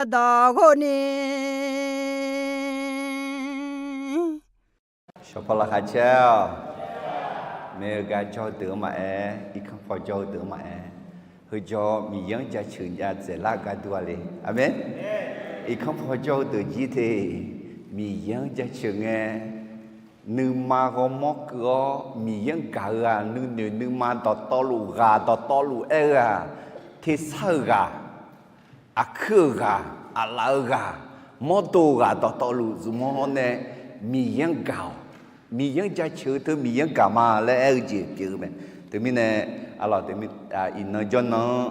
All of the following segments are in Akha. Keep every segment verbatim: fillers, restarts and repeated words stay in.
yadaq ghawrni. Shawqpaw laqkhaq caer-awq. Maeq-eu gar jawr-eu deuq-anr maqaer, irkanr paw jawr-eu deuq-anr maqaer, heujawr Miqyaer-anr jaceuq jav dzaeqlar-eu gar dur-a le. Aqmeq. Irkanr paw jawr-eu deuq jir te, Miqyaer-anr jaceuq ngae, nuima ghawrmawr keuv-awr Miqyaer-anr gaq-eu-aq, nuinoeq nuima dawqtawvluf ghaq dawqtawvluf aer-eu-aq, tersar-eu ghaq, aqkuir-euq ghaq, aqlaf-eu ghaq, mawrdo-eu ghaq dawqtawvluf zmq-awr nae Miqyaer-anr gaq-awq. Miqyaer-anr jaceuq-eu teu Miqyaer-anr gaq ma laer aer-eu jeq pyeuf-eu mae. Teumirnae, arlawq, iqnan jawrnan-anr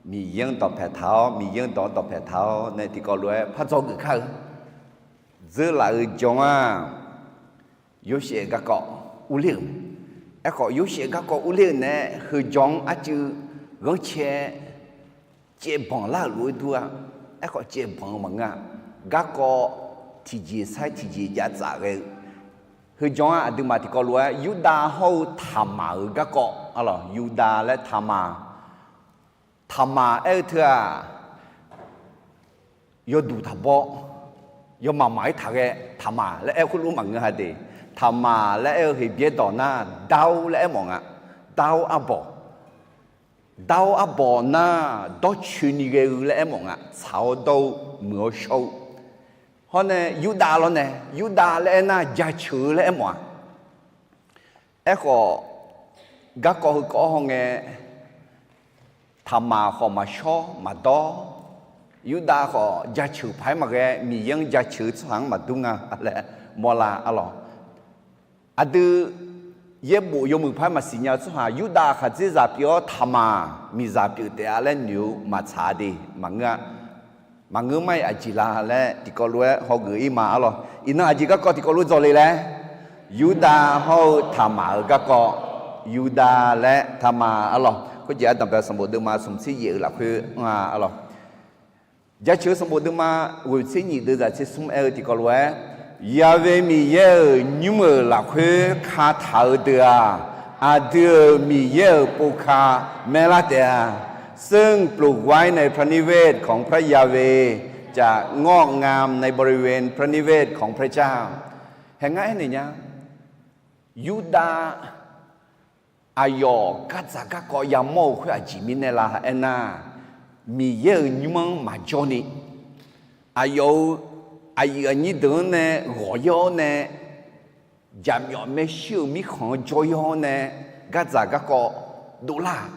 Miqyaer-anr dawqpaeq taq-awr, Miqyaer-anr dawq-anr dawqpaeq taq-awr nae tiqkawv lof-aer par dzawgeuf kar-eu. Dzeurlaf-eu jan-aq, Yorsaev garkawv urler-euq mae. Aerkhawf, Yorsaev garkawv urler-eu naeq-aer heujan-anr arcuiv ghanrcae caevbanq lar-euq lof-aer dur-a. Aerkhawf, caevbanq-eu maqngeur-a. Garkawv tiqjeq sair tiqjeq jav tsaf ghae-eu. Heujan-aq, aqduimaf tiqkawv lof-aer Yurdav hawr-eu Taqmaq-euq garkawv, arlawq, Yurdav laer Taqmaq. Taqmaq aer-eu teu-aq, yawduq taqbawr, yawmaf maf-ir taq ghae, Taqmaq laer aer-eu khoerlof maqngeur-a de. Taqmaq laer aer-eu Heqbyaer dawq nar, Dar laer aermawf nga. Dar arbawq. Dar arbawq nar, dawrcoeni ghae-eu laer aermawf nga. Tsaq-awr dawr-eu, muiq-awr shawr-eu. Hawr nae Yurdav lawr nae, Yurdav laer aernar, jaceuq-eu laer aermawf-a. Aerkhawf, garkawv heukawv hawngae, Taqmaq khawf maqshawr maqdawr, Yurdav khawf jaceuq paq-aer maqghae, Miqyaer-anr jaceuq-eu tsawrhaq-anr maqdur nga laer mawrlar arlawq. Aqdui yaerbof yawmuiq paq-aer maqsiq nya-eu tsawrhaq, Yurdav khaqdzerzaq pyeuf-awr Taqmaq miqzaq pyeuf taef-a laer noeq-eu maqtsaq-a de, maqngeur-a. Maqngeur mar-iq aqjeq la laer tiqkawv lof-aer hawgeuf-ir ma arlawq. Iqnan aqjeq garkawv tiqkawv lof dzawle laer, Yurdav hawr-eu Taqmaq-euq garkawv, Yurdav laer Taqmaq arlawq. Khoerjeq ardanqbae sanqbof deuvma smq tser yaef-eu lafkhoer anr-a arlawq. Jaceuq-eu sanqbof deuvma ghoeq tser nyiq deuv zaq tser smr aer-eu tiqkawv lof-aer, Yaqve Miqyaer-euq nymr-euq lafkhoer kataq-eu deuq-aq, aqdui-euq Miqyaer-euq povka maerlar taef-a. ซึ่งปลูกไว้ในพระนิเวศของพระยาห์เวห์ จะงอกงามในบริเวณพระนิเวศของพระเจ้า Hae ngar aernaeq nya, Yurdav aqyawf gardzaq garkawv yamawr-eu khoer aqjeq mirnae la aernar, Miqyaer-euq nymr-anr maqjawr ni, aqyawf-euq aqyuif aqnyir deuq-anr nae ghawq-ir-awr nae, jaqmyawf maershuir-euq mirkhanq-anr jawr-ir-awr nae, gardzaq garkawv dovlar-aq,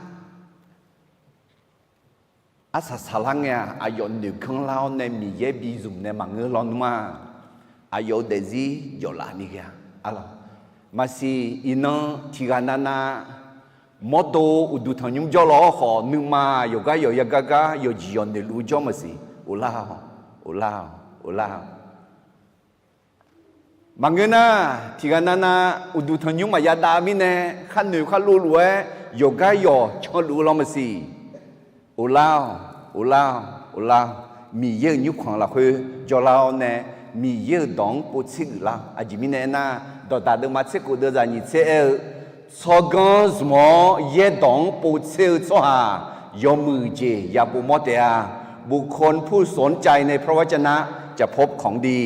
arsaq saqlar ngae-aq, aqyawf noeqganr lar-awr nae Miqyaer bi zmq nae maqngeur lawnmr-a. Aqyawf-euq daefzir jawflaf ni ghae-a. Arlawq, maqsiq iqnan tiqghaq navnav mawrdo uqduq tanqnymr jawrlawr-awr khawf, nuima yawqgar yawq yagar gar yawqjeq yawq noeqluf-eu jawr maqsiq. Oflar-awq, oflar-awq, oflar-awq. Maqngeur nar, tiqghaq navnav uqduq tanqnymr maqya dav mirnae, kharnoeq kharlov lof-aer yawqgar yawq canluf-eu law maqsiq. Oflar-awq, oflar-awq, oflar-awq. Miqyaer-euq nymrkhanq lafkhoer jawrlar-awr nae, Miqyaer-euq dawq-anr povtser geuflar-awq. Aqjeq mirnae aernar, Dawqdaq deuvma tser khof deuv zaq nyiq tser aer-eu, tsawrganr zmq-awr yaerdawq-anr povtser-eu tsawrhaq yawmuiq jeq ya povmawr taef-a. บุคคลผู้สนใจในพระวจนะจะพบของดี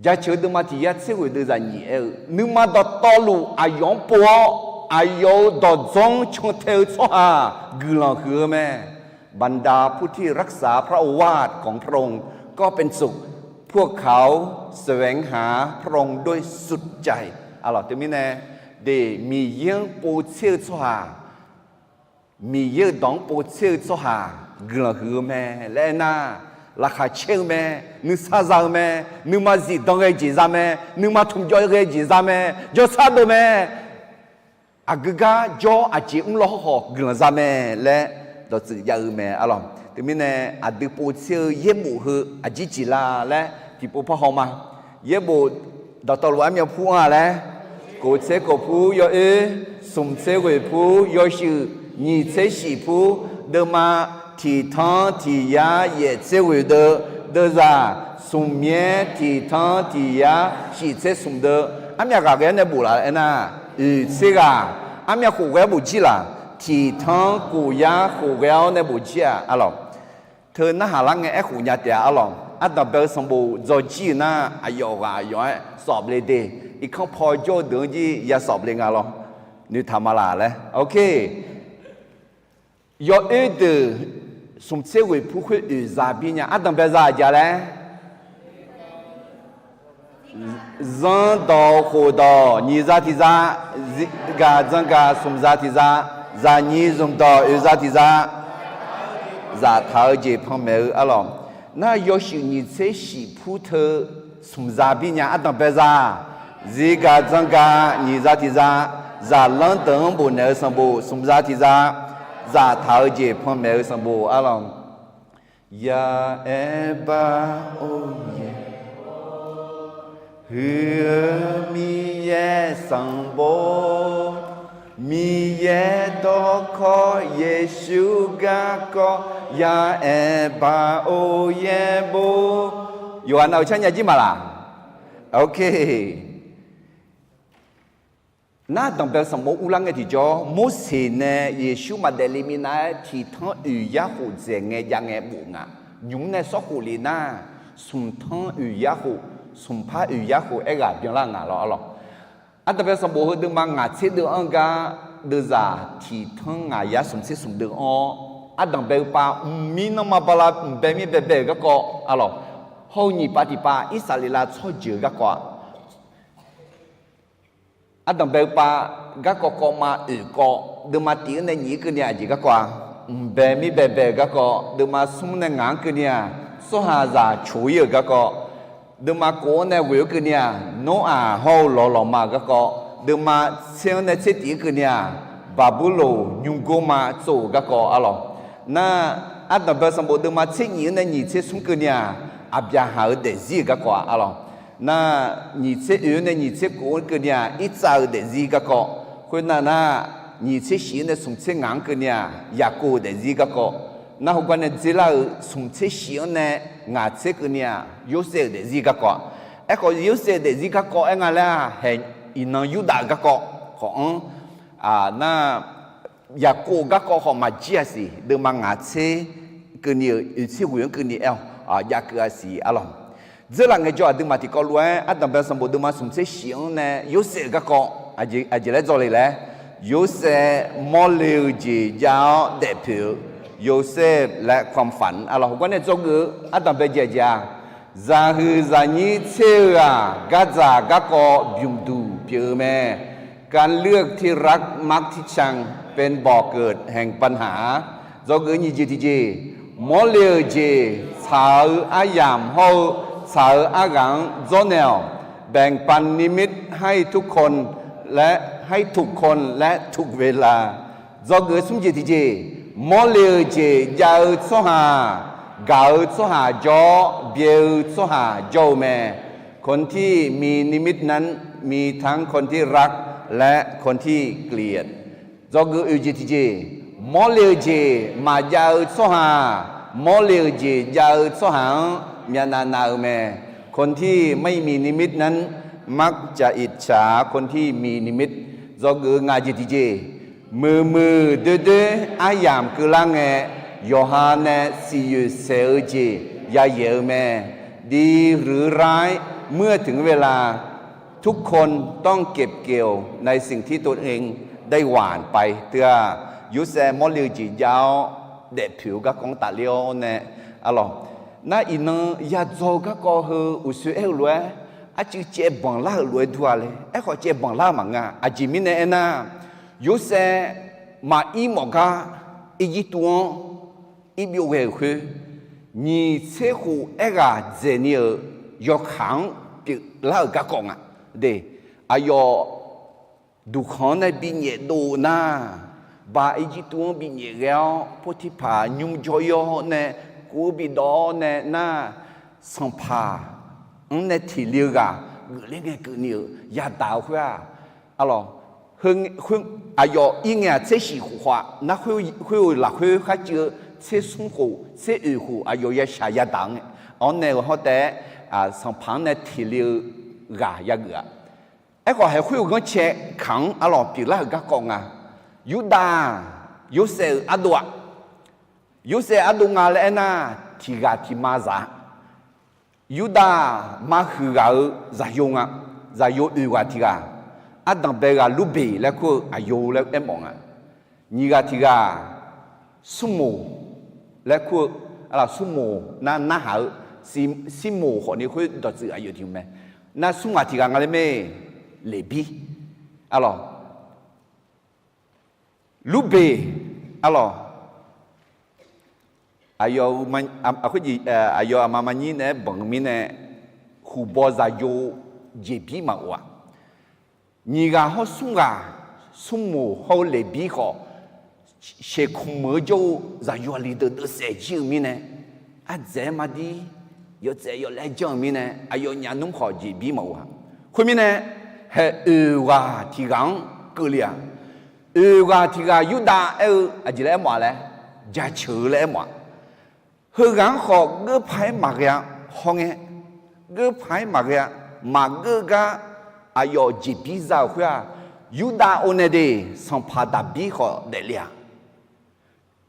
Jaceuq deuvma tiq yar tser ghoeq deuv zaq nyiq aer-eu, nuima dawqtawvluf aqyawf-anr pov-awr, aqyawf-euq dawqdzanr cantae-eu tsawrhaq guiqlanq huiq-eu mae. บรรดาผู้ที่รักษาพระโอวาทของพระองค์ก็เป็นสุข พวกเขาแสวงหาพระองค์ด้วยสุดใจ Arlawq, teumirnae, de, Miqyaer-anr povtser-eu tsawrhaq, Miqyaer-euq dawq-anr povtser-eu tsawrhaq guiqlanq huiq-eu mae laer aernar, laqkhaq caer-eu mae, nuisar za-eu mae, nuima zifdan ghae jeq za mae, nuima tmqjawv ghae jeq za mae, jawrsar deuv mae. Aqgeu gar jawr aqjeq mr law hawr khawf guiqlanq za mae laer dawqtsuif jav-eu mae arlawq. Teumirnae aqdui povtser-eu yaerbof heu aqjeq jeq la laer tiqpov par haw ma. Yaerbof dawqtawvluf armyav pur-a laer, kof tser kof pur yawoer, smq tser ghoeq pur yawshuif, nyiq tser shif pur, deuvma tiq tanr tiq yar yaef tser ghoeq deuv, deuvzaq smq myaer tiq tanr tiq yar shif tser smq deuv, armyav ghaq ghae-awr nae bof laf aernar, oeq tser ghaq, armyav khof ghae-awr bof jir laq, tiq tanr kof yar khof ghae-awr nae bof jir-aq arlawq. teu narhaq lar ngae aerkhof nya taef-a arlawq. Ardanqbae-eu sanqbof dzawjir-eu nar, aqyawf ghaq aqyawf-aer sawf le de. Irkanr paw jawr-eu deuq-anr jir ya sawf le nga lawr. Noeqtaq ma laq laer. Ok. Yawoer deuq smq tser ghoeq pur khoer oeq za bir nya. Ardanqbae za aqjeq laer? Zanrdawq khofdawq nyiq za tiq za, zirgaq dzangaq smq za tiq za, zaqnyiq zmqdawq oeq za tiq za, zaftaq-eu jeq panmaeq-eu arlawq. Nar yawshuif nyiq tser shif pur teu smq za bir nya. Ardanqbae za, zirgaq dzangaq nyiq za tiq za, zaqlanr deuq-anr bofnaeq-eu sanqbof smq za tiq za, zaftaq-eu jeq panmaeq-eu sanqbof arlawq. Ya'aer bar or yaer, huiq-eu Miqyaer sanqbof, Miqyaer dawrkawq Yeqsur garkawv, ya'aer bar or yaer bo. Yawqghaq nav-euq carnya jir ma laq? Ok. Nar danqbae sanqbof urlar ngae tiqjawr, Morseq nae Yeqsur maqdaef le minav-aer tiq tanr oeq yar khof dzaeq ngae jav ngae bof nga. Nymq-mr nae sawr khof le nar, smq tanr oeq yar khof, smq par oeq yar khof aerghaq byanlar nga lawr arlawq. Ardanqbae sanqbof heu deuvma ngaq tser deuv-anr gar, deuvzaq tiq tanr ngaq yar smq tser smq deuv-anr, ardanqbae-eu pav mqmir nanrma bala mqbae mir baebae-euq garkawv arlawq. Hawr-eu nyiq pav tiq pav Irsaqleqlav tsawrjeuq-eu garkawv-a. Ardanqbae-eu pav garkawv kawv ma oeq kawv, deuvma tif-anr nae nyiq-anr keuvni-aq aqjeq garkawv-a. Mqbae mir baebae-euq garkawv, deuvma smr nae ngaq-anr keuvni-aq, tsawrhaqzaq coq-ir-euq garkawv, deuvma kof-anr nae ghoeq-anr keuvni-aq, Noraq hawr-eu lawqlawqma-euq garkawv, deuvma tser-anr nae tser tif-anr keuvni-aq, Baqburloq nymrgor ma tsov-euq garkawv arlawq. Nar, ardanqbae sanqbof deuvma tser nyiq-anr nae nyiq tser smr keuvni-aq, Aqbyaqhaq-euq daefzir-euq garkawv-a arlawq. Nar, nyiq tser oeq-anr nae nyiq tser kof-anr keuvni-aq, Irtsav-euq daefzir garkawv. Khoernar nar, nyiq tser shif-anr nae smq tser ngaq-anr keuvni-aq, Yaqkov-euq daefzir garkawv. Nar heugar nae dzerlar-euq smq tser shif-anr nae ngaq tser keuvni-aq, Yorsaev-euq daefzir garkawv-a. Aerkhawf Yorsaev-euq daefzir garkawv aer nga laer-aq, haeq iqnan Yurdav-euq garkawv khawf-anr, nar, Yaqkov-euq garkawv khawf maqjir-a siq, deuvma ngaq tser keuvni-euq oeq tser ghoeq-anr keuvni aer-awq, jav keuv-a siq arlawq. Dzeurlaf ngaejawr aqduimaf tiqkawv lof-aer ardanqbae sanqbof deuvma smq tser shif-anr nae Yorsaev-euq garkawv aqjeq laer dzawle laer, Yorsaev mawrle-eu jeq jav-awr daefpoeq-eu, Yorsaev laer ความฝัน arlawq. Heugar nae dzawgeuf-eu ardanqbae jeq aqjeq-aq, zaqhuiq zaqnyir tser-eu-aq, gardzaq garkawv bymq duq pyeuf-eu mae. การเลือกที่รักมักที่ชังเป็นบ่อเกิดแห่งปัญหา Dzawgeuf nyiq jeq tiqjeq, mawrle-euq jeq tsaq-eu aryamq hawr-eu tsaq-eu arghaq-anr dzawrnaeq-awq. แบ่งปันนิมิตให้ทุกคน และให้ถูกคน และถูกเวลา Dzawgeuf smr jeq tiqjeq, mawrle-euq jeq jav-eu tsawrhaq, gaq-eu tsawrhaq jawr-awr byae-eu tsawrhaq jawr-eu mae. คนที่มีนิมิตนั้นมีทั้งคนที่รักและคนที่เกลียด Dzawgeuf oeq jeq tiqjeq, mawrle-eu jeq maqjav-eu tsawrhaq, mawrle-eu jeq jav-eu tsawrhaq-anr myavnav nav-eu mae. คนที่ไม่มีนิมิตนั้นมักจะอิจฉาคนที่มีนิมิต Dzawgeuf ngaq jeq tiqjeq, muiqmuiq doerdoer aryamq keuvlar ngae, yawqha nae siqyoeq saeq-eu jeq yayaeq-eu mae. ดีหรือร้าย เมื่อถึงเวลา ทุกคนต้องเก็บเกี่ยวในสิ่งที่ตนเองได้หว่านไป Teu-aq, Yorsaev mawrle-eu jeq jav-awr daefpoeq-eu garkawv-anr tafler-awr nae arlawq. Nar iqnan yadzaw-eu garkawv heu uqshoe aer-eu lof-aer, arcuiv caev banq lar-euq lof-aer dur-a le. Aerkhawf caev banq lar-eu maqngeur-a. Aqjeq mirnae aernar, Yorsaev maqir mawf gar Irjirtuv-anr irbyov ghae-euq khoer, nyiq tser khof aerghaq dzaeqni-euq yawkaq-anr pyeuflar-euq garkawv nga. De, aqyawf duqkhanq-anr nae binyaef dov nar, ba Irjirtuv-anr binyaef ghae-awr Potirpaq nymr jawr-ir-awr nae kuv-eu bidawv-awr nae nar, sanqpaq-anr nae tiqle-eu ghaq geufler ngae keuvni-euq yadaq-eu khoer-aq, arlawq, aqyawf ir ngae-aq tser shif khof khawf-a nar, khoer-eu lafkhoer kharcuiv-eu tser smr khof tser oeq khof aqyawf yashaq yadaq-anr nae-euq hawr taef-aer, sanqpaq-anr nae tiqle-eu ghaq yageuf-a. Aerkhawf haeq khoer-eu ghanrcae kaq-anr arlawq pyeuflar-euq garkawv nga. Yurdav-aq, Yorsaev-euq ardov-aq, Yorsaev ardov nga laer aernar, tiq ghaq tiq ma zaq-a. Yurdav mar huiq ghaq-euq zaqyo nga. Zaqyo oeq ghaq tiq ghaq, ardanq bae ghaq Lurbeq laer kur-eu aqyo laer aermawf nga. Nyiq ghaq tiq ghaq Smrmoq laer kur-eu, smrmoq nar narhaq-eu, Smrmoq khawfni khoer dawqtsuif aqyawf tiq mae. Nar smr ghaq tiq ghaq nga laer mae, Leqbir, arlawq, Lurbeq, arlawq, aqyawf, aqyawf aqma maqnyir naeq-aer banq-eu mirnae, huqbaw zaqyo jeqbir maqof-aq. Nyiq ghaq hawr smr ghaq, Smrmoq hawr-eu Leqbir khawf, sheuqkmq-eu jawr-eu zaqyo aqli deuq deuvsaef jir-eu mirnae, ardzaeq-aer mardir, yawtsaev yawlaer janr-eu mirnae, aqyawfnyaf nmr khawf jeqbir maqof-aq. Khoermirnae, haeq oeq ghaq tiq ghaq-anr keuvle-aq. Oeq ghaq tiq ghaq Yurdav aer-eu aqjeq laer aermawf-a laer, jaceuq-eu laer aermawf-aq. Heughaq-anr khawf geurpaq-aer maqghae-a. Hawr ngae, geurpaq-aer maqghae-a. Maqgeur gar aqyawf jeqbir za-euq khoer-aq, Yurdav or nae de, sanqpaq Daqbir khawf daefle-aq.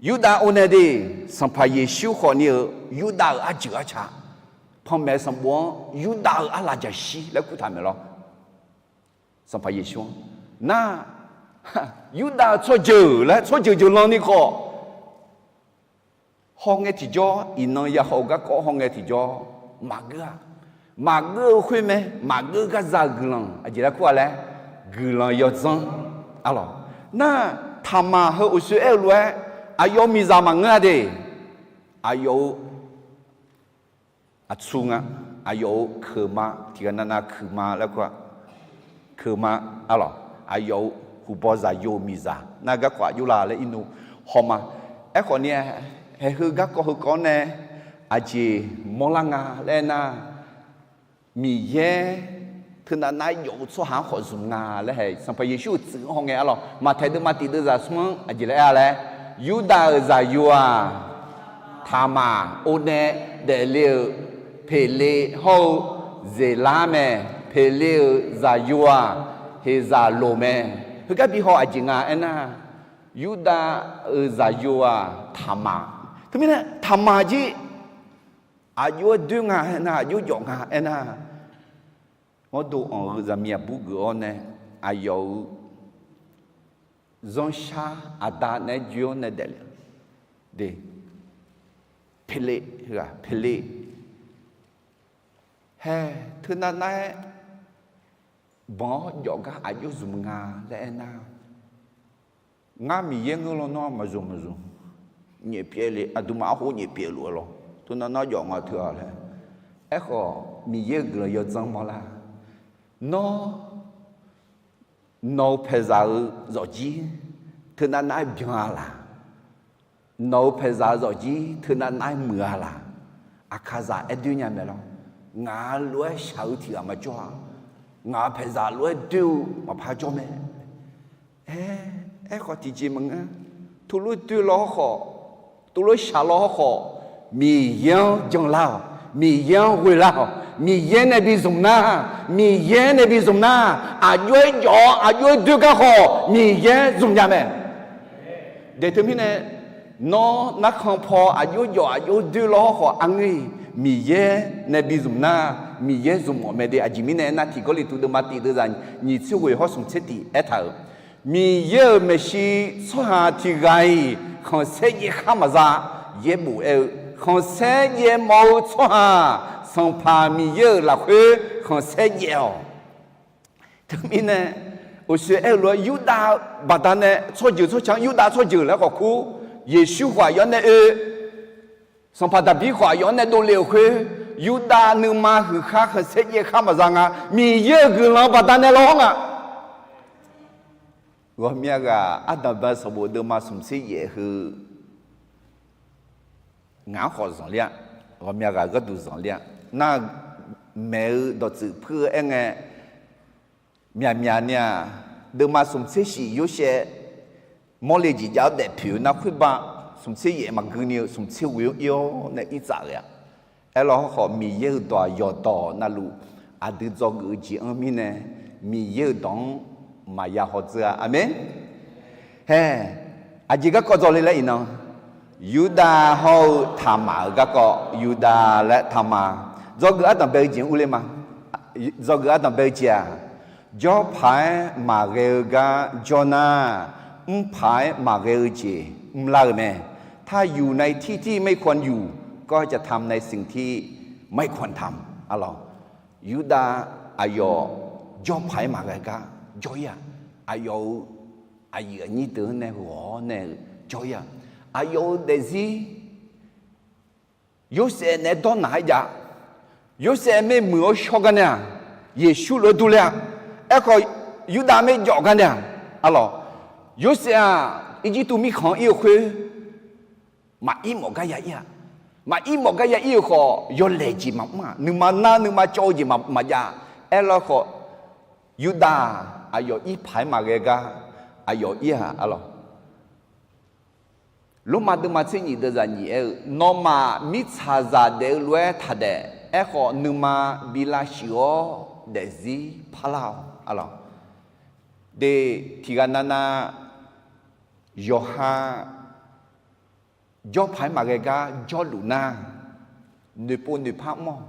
Yurdav or nae de, sanqpaq Yeqsur khawfni-euq Yurdav-euq arjeuq arca, panmaeq sanqbof-anr Yurdav-euq arlaqjaqshir laer kurtaq maeq lawr. Sanqpaq Yeqsur-anr nar, Yurdav-euq tsawrjeuq laer tsawrjeuq jeuqlanni khawf, hawngae tiqjawr, iqnan yahaw-eu garkawv hawngae tiqjawr, maqgeur-a. Maqgeur-eu khoer mae, maqgeur gar za-eu guiqlanq aqjeq laer kur-a laer, guiqlanq yawdzanr, arlawq. Nar, Taqmaq heu uqshoe aer-eu lof-aer, aqyawf-euq miqzaq maqngeur-a de. Aqyawf-euq aqtsu nga, aqyawf-euq keuqma, tiq ghaq navnav keuqma laer kur-a. Keuqma, arlawq, aqyawf-euq huqbaw zaqyo-euq miqzaq nar garkawv aqjox la laer irnu hawma. Aerkhawf ni, haeq heu garkawv heu kawv-anr nae aqjeq mawrlar nga laer aernar, Miqyaer teunav nav-aer jawf-eu tsawrhaq-anr khawf zmq nga laer hae Sanqpaq Yeqsur-euq tsuif-anr hawngae, arlawq, Maqtaeq deuvma tiq deuvzaq smr-anr aqjeq laer aer-a laer, Yurdav-euq zaqyo-aq, Taqmaq or nae daefle-euq Peqleq hawr-eu Zeqlar mae. Peqleq-euq zaqyo-aq, Heqzaqloq mae. Heugar bi haw aqjeq nga aernar, Yurdav-euq zaqyo-aq Taqmaq. Teumirnae Taqmaq jir aqjox-aer doer nga aernar, aqjox jawf nga aernar, mawrdo anq-eu zaqmiq aqbur geuf-awr nae, aqyawf-euq zanrshar aqda naeq-aer joe-awr nae daefle-a. De, Peqleq, Peqleq hae, teunav nav-aer banq-awr jawf gar aqjox zmq nga laer aernar, ngar Miqyaer ngeur lawnmr-anr maqzmq maqzmq, nyaef pyaev le, aqduimaf arhof nyaef pyaev luf-a lawr, teunav nav jawf nga teu-a laer. Aerkhawf, Miqyaer-euq guiqlanq yawdzanr mawrlar. Nawr, nawq-eu paeqzaq-euq zawqjir teunav nav-aer byan-a laq? Nawq-eu paeqzaq-eu zawqjir teunav nav-aer muiq-a laq? Aqkaqzaq aer doer nya mae lawr. Ngaq-euq lof-aer shaq-eu tiq ghaq maqjawr-a. Ngaq-euq paeqzaq lof-aer doer-eu maqpar jawr mae. Aer, aerkhawf tiqjeq maqngeur. Teulof-aer doer law hawrkhawf, teulof-aer shaq law hawrkhawf, Miqyaer-anr janlar-awq. Miqyaer-anr ghoelar-awq. Miqyaer nae bi zmq nar, Miqyaer nae bi zmq nar, aqjox-aer jawf-awr aqjox-aer doer gar khawf Miqyaer zmq nya mae. De teumirnae, nawr narkhan paw aqjox jawf aqjox doer law hawrkhawf arngeur-iq Miqyaer nae bi zmq nar, Miqyaer zmq mawf mae de. Aqjeq mirnae aernar, tiq Gawrliqtu deuvma tiq deuvzaq nyiq tser ghoeq hawr smq tser tiq aertaq-euq, Miqyaer-euq maeqshi tsawrhaq tiq ghaq-iq khanqsaer jaev khar maqza. Yaerbof aer-eu, khanqsaer jaev mawf-eu tsawrhaq, Sanqpaq Miqyaer-euq lafkhoer khanqsaer jaev-awq. Teumirnae, uqshoe aer-eu lof-aer Yurdav baqdanae tsawrjeuq tsawrca-anr Yurdav tsawrjeuq laer khawf kur, Yeqsur khawf aqyawf-anr nae oe, Sanqpaq Daqbir khawf aqyawf-anr nae dovle-euq khoer, Yurdav nuima huiq khar khanqsaer jaev khar maqza nga. Miqyaer-euq guiqlanq baqdanae lawr nga. Ghawqmya ghaq ardanqbae sanqbof deuvma smq tser yaef heu ngaq-anr khawf zanqler-a. Ghawqmya ghaq gharduq zanqler-a. Nar, maeq-eu dawqtsuif puir-eu aerngae, myaqmyaq ni-aq, deuvma smq tser shif Yorsaev mawrle jeq jav-awr daefpoeq-eu nar khoerbav, smq tser yaef maqgui ni-eu smq tser ghoe-anr ir-awr nae irtsaf ghae-a. Aerlawr hawrkhawf, Miqyaer-euq dawq-aq yawqdawq navluf aqdui dzawgeuf-eu jeq-anr mirnae, Miqyaer-euq dawq-anr maqya hawdzeur-a. Aqmeq. Hae, aqjeq garkawv dzawle laer iqnan, Yurdav hawr-eu Taqmaf-euq garkawv, Yurdav laer Taqmaf. Dzawgeuf ardanq bae-eu jeq-anr urler ma. Dzawgeuf ardanq bae-eu jeq-aq, jawrpaq-aer maqghae-eu gar jawr nar, mrpaq-aer maqghae-eu jeq mrlar-euq mae. ถ้าอยู่ในที่ที่ไม่ควรอยู่ ก็จะทำในสิ่งที่ไม่ควรทำ arlawq. Yurdav aqyawf jawrpaq-aer maqghae gar jawr-ir-aq, aqyawf-euq aqyuif aqnyir deuq-anr nae ghawq-awr nae-eu jawr-ir-aq, aqyawf-euq daefzir Yorsaev naeq-aer dawrnaq-aer jav. Yorsaev maermuiq-awr shawr gar nae-aq, Yeqsur lof-aer durler-a. Aerkhawf, Yurdav maerjawf gar nae-aq, arlawq, Yorsaev-aq, Irjirtuv mirkhanq-anr ir-eu khoer, maqir mawf gar ya ir-a. Maqir mawf gar ya ir-euq khawf, yawlaeq jeq maqmr-aq, nuima nar nuima cawv-eu jeq maqjav. Aerlar khawf, Yurdav aqyawf irpaq-aer maqghae gar aqyawf ir-aq, arlawq. Lormav deuvma tser nyif deuvzaq nyif aer-eu, nawmaf mirtsaqzaq daef-eu lof-aer taqdaef. Aerkhawf, nuima bi lavshuif-awr daefzir parlar-awq, arlawq. De, tiqghaq navnav yawqha jawrpaq-aer maqghae gar jawrluf nar, noeqpov noeqpar mr-awq.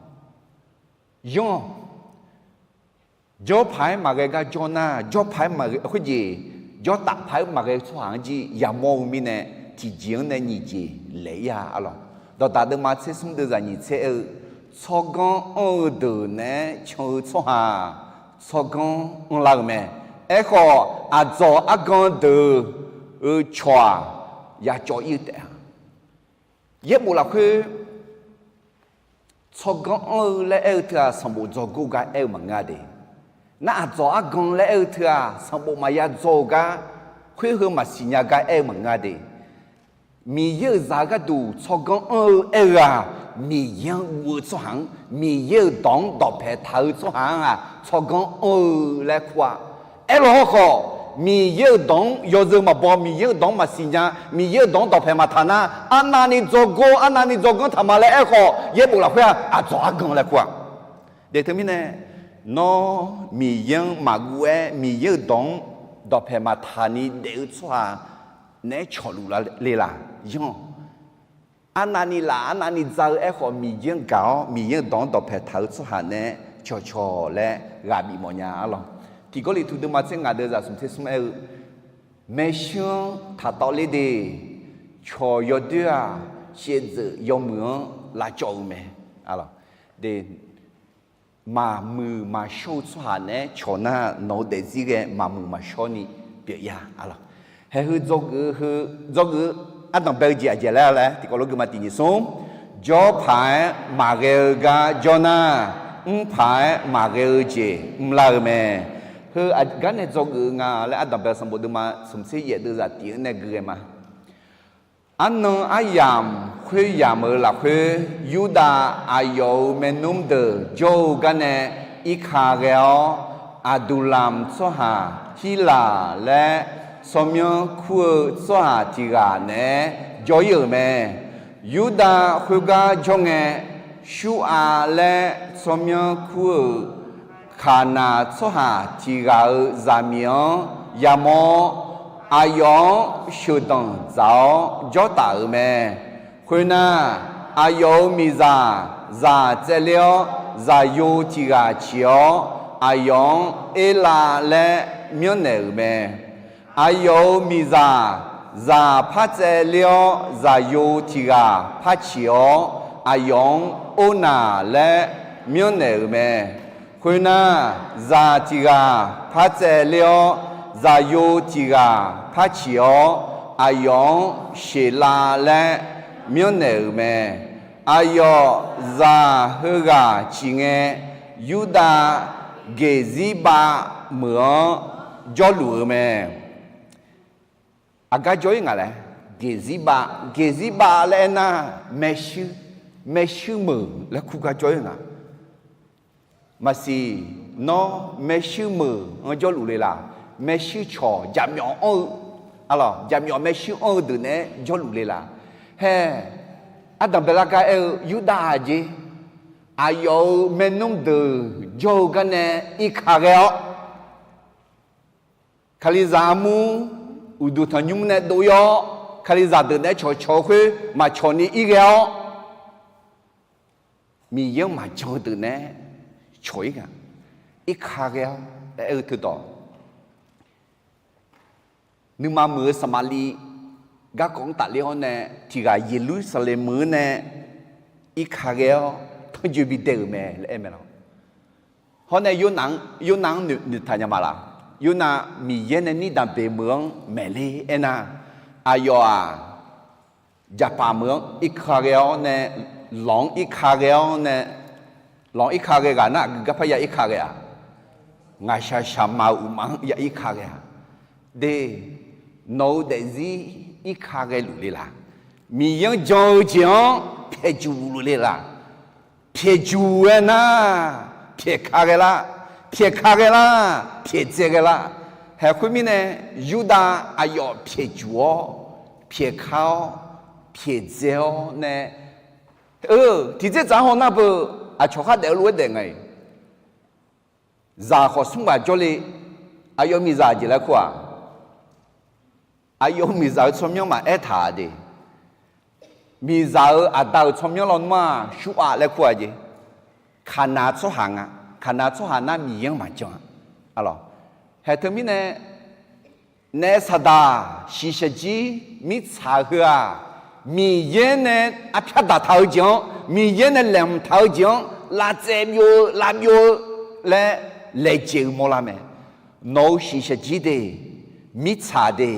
Yanr-awq. Jawrpaq-aer maqghae gar jawr nar, jawrpaq-aer maqghae khoerjeq, jawrtaf paq-aer maqghae-eu tsawrhaq-anr jir yamawr-eu mirnae, tiqjeq-anr nae nyiq jeq laeq-ir-a, arlawq. Dawqdaq deuvma tser smr deuvzaq nyiq tser aer-eu, tsawrganr anr-eu deuq naeq-aer can-eu tsawrhaq-aq, tsawrganr anrlar-euq mae. Aerkhawf, aqdzawq argan deuq-euq cawq-aq, yacawv-ir-eu taef-a. Yaerbof lafkhoer tsawrganr anr-eu laer aer-eu teu-aq, sanqbof dzawgor gar aer-eu maqngeur-a de. Nar aqdzawq argan laer aer-eu teu-aq, sanqbof maqya dzaw-eu gar, khoer heu maqsiq nya gar aer-eu maqngeur-a de. Miqyaer-euq zaq-eu gharduq tsawrganr anr-eu aer-eu-aq, Miqyaer-anr guv-eu tsawrhaq-anr, Miqyaer-euq dawq-anr dawqpaeq taq-eu tsawrhaq-anr-aq, tsawrganr anr-eu laer kur-a. Aerlof hawrkhawf, Miqyaer-euq dawq-anr yawzeu maqbaw, Miqyaer-euq dawq-anr maqsiq nya, Miqyaer-euq dawq-anr dawqpaeq maqtaq nar, arnavni dzawgor, arnavni dzawganr taq ma laer aerkhawf, yaerbof lafkhoer-aq, aqdzawq argan laer kur-a. De teumirnae, nawr Miqyaer-anr maqguv-aer Miqyaer-euq dawq-anr dawqpaeq maqtaq ni daef-eu tsawrhaq naeq-aer cawqluf le laq? Yanr-awq. Arnavni laf, arnavni dza-eu aerkhawf, Miqyaer-anr gaq-awr Miqyaer-euq dawq-anr dawqpaeq taq-eu tsawrhaq naeq-aer cawqcawq laer ghaq bif mawf nya, arlawq. Tiq Gawrliqtu deuvma tser ngaq deuvzaq smq tser smr aer-eu, maershuir-anr taqtawvler de. Cawq yawdoer-aq, shaevdzeuf yawmuiq-anr lavcawv-eu mae, arlawq. De, maqmuiq maqshawr-eu tsawrhaq naeq-aer cawq nar, nawq-eu daefzir ghae maqmuiq maqshawr ni pyeuf-ir-a, arlawq. Haeq heu dzawgeuf heu, dzawgeuf ardanq bae-eu jeq aqjeq laer laer tiqkawv lof gui ma tiq nyiq smr. Jawrpaq-aer maqghae-eu gar jawr nar, mrpaq-aer maqghae-eu jeq mrlar-eu mae. Heu aqgar nae dzawgeuf-eu nga laer ardanq bae-eu sanqbof deuvma smq tser yaef deuvzaq tiq-anr nae gui ghae ma. Arnan aryamq khoeryamq-euq lafkhoer, Yurdav aqyawf-euq maernmr deuq jawr-eu gar nae irka ghae-awr, Aqduqlamq tsawrhaq Hirlaq laer tsawrmyanr kur-eu tsawrhaq tiq ghaq naeq-aer jawr-ir-euq mae. Yurdav khoergar jawr ngae, Shurhav laer tsawrmyanr kur-euq Kaqnaq tsawrhaq tiq ghaq-euq zaqmiq-anr yamawr-awr, aqyawf-anr sheuqdanq dzaq-awr jawrtaf-euq mae. Khoernar, aqyawf-euq miqzaq zaq tsaevler-awr, zaqyo tiq ghaq ciq-awr, aqyawf-anr Erlav laer myanrnaeq-euq mae. Aqyawf-euq miqzaq zaq par tsaevler-awr, zaqyo tiq ghaq par ciq-awr, aqyawf-anr Ornaq laer myanrnaeq-euq mae. Khoernar, zaq tiq ghaq par tsaevler-awr, zaqyo tiq ghaq par ciq-awr, aqyawf-anr Sheqlav laer myanrnaeq-euq mae. Aqyawf zaq heughaq ciq ngae, Yurdav Geqzirbav meuq-anr jawrluf-eu mae. Aqgar jawr-ir ngaq laer, Geqzirbav, Geqzirbav laer aernar, maershuir, maershuir meuq laer kur gar jawr-ir ngaq. Maqsiq, nawr maershuir meuq-anr jawrluf le laq? Maershuir cawq jaqmyawf anr-eu, arlawq, jaqmyawf maershuir anr-eu deuq naeq-aer jawrluf le laq? Hae, ardanq baelar gar aer-eu, Yurdav aqjeq, aqyawf-euq maernmr deuq jawr-eu gar nae irka ghae-awr, Kalizaq armur uqduq tanqnymr nae dov-ir-awr, Kalizaq deuq naeq-aer cawqcawq-eu khoer maqcawq ni ir ghae-awr, Miqyaer-anr maqjan-eu deuq naeq-aer cawq ir ghae, irka ghae-awr laer aer-eu teudawq, nuima muiq-eu Saqmaqliv garkawv-anr tafler-awr nae, tiq ghaq Yeqlursaqlaeq meuq-anr nae irka ghae-awr tanrjoe bidae-euq mae laer aer mae lawq. Hawr nae Yornav-anr, Yornav-anr noeqtaq nya ma laq? Yornav Miqyaer nae Nirdanqbeq meuq-anr maeqler aernar, aqyawf-aq, Jaqpaf meuq-anr irka ghae-awr nae, lawq-anr irka ghae-awr nae, lawq-anr irka ghae ghaq nar, aqgeu gar parya irka ghae-aq, ngaqshaq shaqma-euq uqma-anr ya irka ghae-aq, de, nawq-eu daefzir irka ghae luf le laq? Miqyaer-anr jan-eu jeq-anr pyaeqjuq luf le laq? Pyaeqjuq-aer nar, pyaeqka ghae lar, pyaeqka ghae lar, pyaeqdzae ghae lar. Haeq khoermirnae, Yurdav aqyawf pyaeqjuq-awr, pyaeqka-awr, pyaeqdzae-awr nae, eu, tiqdzer tsaq-anr hawnar beu, aqcawq khar daef-eu lof-aer daef ngae, zaq khawf smr ghaq jawrle. Aqyawf miqzaq jeq laer kur-aq, aqyawf miqzaq-eu tsawrmyanr maqaer taq de. Miqzaq-euq aqda-euq tsawrmyanr lawnmr-aq, Shuraf laer kur-a jeq. Kaqnav tsawrhaq nga. Kaqnav tsawrhaq nar Miqyaer-anr maqjan-a. Alawq, haeq teumirnae, naef saqdaq shiqshaq jir mirtsaq heu-aq, Miqyaer nae arpyar daqtaq-eu jeq-anr, Miqyaer nae laeqhmq taq-eu jeq-anr lavtsaev byov-eu lavbyov-eu laer laejae-eu mawrlar mae. Nawq-euq shiqshaq jir de, mirtsaq de,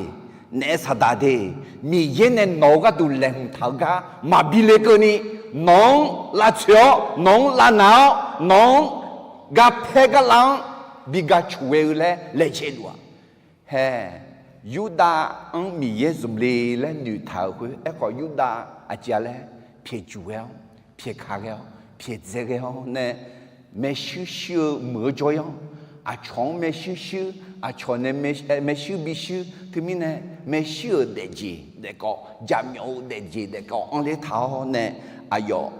naef saqdaq de, Miqyaer nae nawq-euq gharduq laeqhmq taq-eu gar maqbi le keuvni, nawq-anr lavtsoeq-awr, nawq-anr lavnaq-awr, nawq-anr garpaer garlav-anr bi ga coq ghae-eu laer laejae luf-aq. Haeq, Yurdav-anr Miqyaer zmq le laer noeqtaq-euq khoer, aerkhawf Yurdav aqjeq-a laer pyaeqjuq ghae-awr, pyaeqka ghae-awr, pyaeqdzae ghae-awr nae, maershuir shuir-eu meuq-eu jawr-ir-anr, aqcawq-anr maershuir shuir, aqcawq nae maershuir bishuir teumirnae, maershuir-euq daefjeq daefkawv, jaqmyawf-eu daefjeq daefkawv anrler taq-awr nae, aqyawf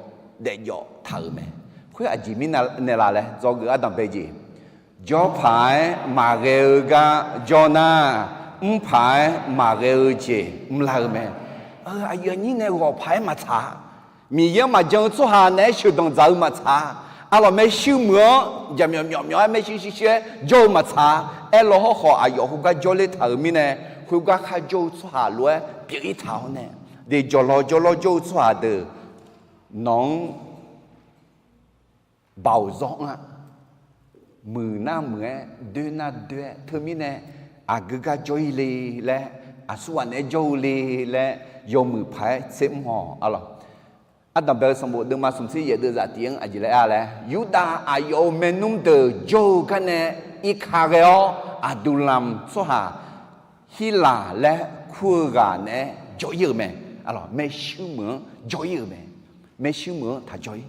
daefjawf taq-euq mae. Khoer aqjeq mirnae la laer dzawgeuf ardanq bae jeq. Jawr paq-aer maqghae-eu gar jawr nar, mr paq-aer maqghae-eu jeq mrlar-eu mae. Aqyuif aqnyir nae ghawq paq-aer maqtsaq-a. Miqyaer-anr maqjan-eu tsawrhaq naeq-aer sheuqdanq dzaq-eu maqtsaq-a. Arlawq, maershuir meuq-anr jaqmyawf myawf myawf-aer maershuir shuir shuir-aer jawr-eu maqtsaq-a. Aerlaw hawrkhawf, aqyawf khoergar jawrler taq-euq mirnae, khoergar kharjawr-eu tsawrhaq lof-aer pyeuf-ir taq-awr nae, de, jawrlawr jawrlawr jawr-eu tsawrhaq deuq nawq-anr baoq zawr-anr-a. Muiq nar muiq-aer, doer nar doer-aer, teumirnae aqgeu gar jawr-ir le laer, aqsurghaq naeq-aer jawr-eu le laer, yawmuiq paq-aer tser mr-awq. Arlawq, ardanq bae-eu sanqbof deuvma smq tser yaef deuvzaq tiq-anr aqjeq laer aer-a laer, Yurdav aqyawf-euq maernmr deuq jawr-eu garnae irka ghae-awr, Aqduqlamq tsawrhaq Hirlaq laer kur-eu ghaq naeq-aer jawr-ir-euq mae. Arlawq, maershuir meuq-anr jawr-ir-euq mae. Maershuir meuq-anr taq jawr-ir.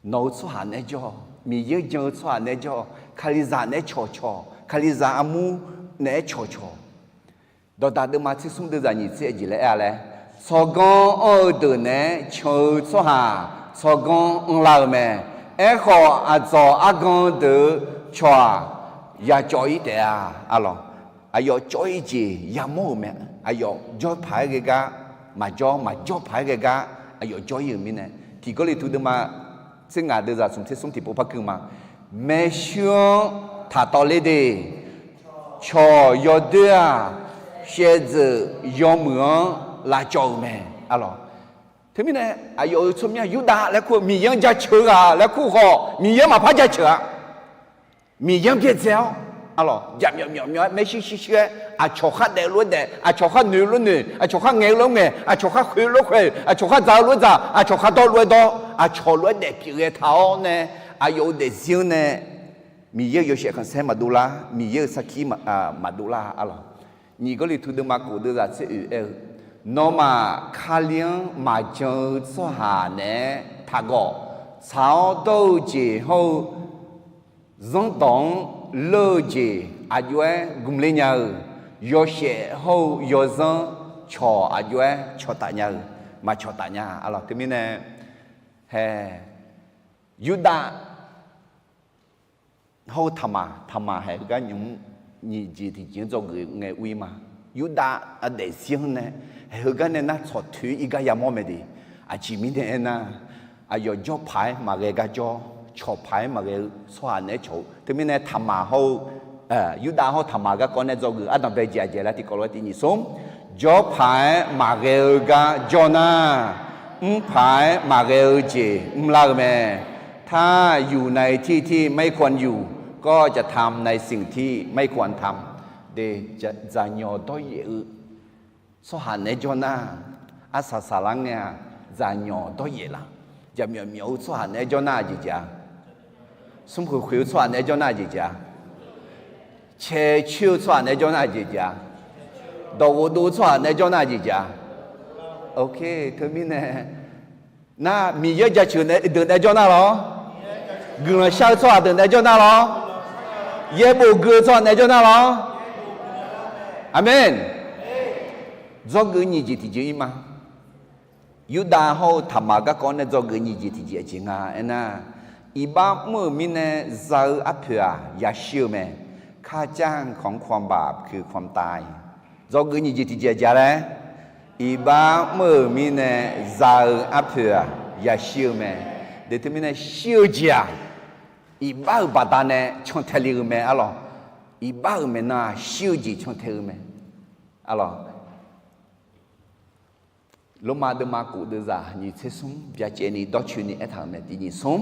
Nawq-eu tsawrhaq naeq-aer jawr-awq. Miqyaer jan-eu tsawrhaq naeq-aer jawr-awq. Kalizaq naeq-aer cawqcawq. Kalizaq armur naeq-aer cawqcawq. Dawqdaq deuvma tser smr deuvzaq nyiq tser aqjeq laer aer-a laer, tsawrganr anr-eu deuq naeq-aer can-eu tsawrhaq tsawrganr anrlar-eu mae. Aerkhawf, aqdzawq argan deuq-eu cawq-aq, yacawv-ir taef-a. Arlawq, aqyawf cawv-ir jeq yamawr-euq mae. Aqyawf jawr paq-aer ghae gar maqjawr, maqjawr paq-aer ghae gar aqyawf jawr-ir-euq mirnae, Tiq Gawrliqtu deuvma tser ngaq deuvzaq smq tser smr tiqpov par keuv ma. Maershuir-anr taqtawvler de. Cawq yawdoer-aq, shaevdzeuf yawmuiq-anr lavcawv-euq mae. Arlawq, teumirnae aqyawf-euq tsawrmyanr Yurdav laer kur-eu Miqyaer-anr jaceuq-eu ghaq laer kur khawf, Miqyaer-anr maqpar jaceuq-a. Miqyaer-anr byaerdzae-awr, arlawq, jaqmyawf myawf myawf-aer maershuir shuir shuir-aer, aqcawq khar daef-eu lof-aer daef, aqcawq khar noeq-eu lof-aer noeq, aqcawq khar ngaeq-eu lof-aer ngaeq, aqcawq khar khoeq-eu lof-aer khoeq, aqcawq khar dzaq-eu lof-aer dzaq, aqcawq khar dawr-eu lof-aer dawr, aqcawq lof-aer daef pyeuf ghae taq-awr nae, aqyawf-euq daefzir-anr nae Miqyaer-euq yawshaef khanqsaer maqdov lar, Miqyaer-euq sarkir maqdov lar. Arlawq, Nyiq Gawrliqtu deuvma kof deuvzaq tser oeq aer-eu, nawmaf Kali-anr maqjan-eu tsawrhaq naeq-aer taqgawq. Tsaq-awr dawr-eu jeq hawr-eu zanrdawq-anr leur-eu jeq aqjox-aer gmqler nya-euq, yawshaef hawr-eu yawzanr cawq aqjox-aer cawqtaf nya-euq, maqcawqtaf nya. Arlawq, teumirnae, hae, Yurdav hawr-eu Taqmaq, Taqmaq haeq heugar nymq-mr nyiq jeq tiqjeq-anr dzawgeuf ngae ur-ir ma. Yurdav aqdaef zir-anr nae, heugar nae nar tsawq toeq-ir gar yamawr mae de. Aqjeq mirnae aernar, aqyawf jawr paq-aer maqghae gar jawr, cawq paq-aer maqghae-eu tsawrhaq naeq-aer cawq-eu. Teumirnae Taqmaq hawr-eu, Yurdav hawr-eu Taqmaq garkawv nae dzawgeuf ardanqbae jeq aqjeq laer tiqkawv lof-aer tiq nyiq smr. Jawr paq-aer maqghae-eu gar jawr nar, mr paq-aer maqghae-eu jeq mrlar-eu mae. ถ้าอยู่ในที่ที่ไม่ควรอยู่ ก็จะทำในสิ่งที่ไม่ควรทำ De, dzaqnyawq dawryaef-eu tsawrhaq naeq-aer jawr nar, arsaq saqlar ngae-aq, dzaqnyawq dawryaef laf. Jaqmyawf myawf-eu tsawrhaq naeq-aer jawr nar aqjeq jeq-a? Smrkhoeq khoeq-eu tsawrhaq naeq-aer jawr nar aqjeq jeq-a? Caecoer-eu tsawrhaq naeq-aer jawr nar aqjeq jeq-a? Dawqghof dov-eu tsawrhaq naeq-aer jawr nar aqjeq jeq-a? Ok, teumirnae nar, Miqyaer jaceuq naeq-aer deuq naeq-aer jawr nar lawr. Guiqlanq shar-eu tsawrhaq deuq naeq-aer jawr nar lawr. Yaerbof gui-eu tsawrhaq naeq-aer jawr nar lawr. Aqmeq. Dzawgeuf nyiq jeq tiqjeq-ir ma. Yurdav hawr-eu Taqmaq garkawv nae dzawgeuf nyiq jeq tiqjeq aqjeq nga aernar, iqbax mr-euq mirnae za-eu arpoeq-aq yashir-eu mae. ข้าจ้างของความบาปคือความตาย Dzawgeuf nyiq jeq tiqjeq aqjeq laer, iqbax mr-euq mirnae za-eu arpoeq-aq yashir-eu mae. De teumirnae shir-eu jeq-aq, iqbax-euq baqdanae cantae le-eu mae arlawq. Iqbax-euq maeqnan-aq shir-eu jeq cantae-eu mae arlawq. Lormav deuvma kof deuvzaq nyiq tser smr byacaevni dawrcoeni aertaq-euq mae tiq nyiq smr.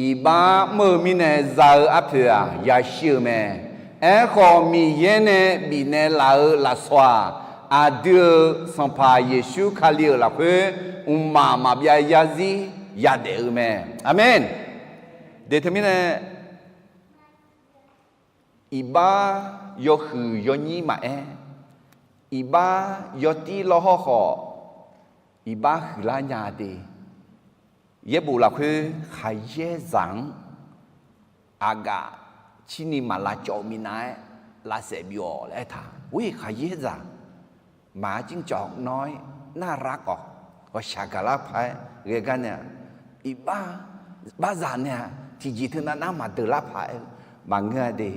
Iqbax mr-eu mirnae za-eu arpoeq-aq yashir-eu mae. Aerkhawf, Miqyaer nae bifnaeq laf-eu lafsawq-aq, aqdui-euq Sanqpaq Yeqsur Kali-euq lafkhoer mqmaq maqbyav yarzir yadaef-eu mae. Aqmeq. De teumirnae, iqbax yawhuiq yawnyir maqaer, iqbax yawtir lawr hawrkhawf, iqbax huiqlar nya de. Yaerbof lafkhoer khaqyaer zaq-anr aqgaf cirni maq lavcawv-eu minav-aer lavsaef byov-awq laer aertaq. Ur-iq khaqyaer zaq maq-ar jir cawv nawr-ir nar rar khawf, ghawqshaq gaqlar paq-aer ghae gar nae-aq, iqbax, barzaq nae-aq tiqjeq teunav nar maqdeuq lar paq-aer-eu maqngeur-a de.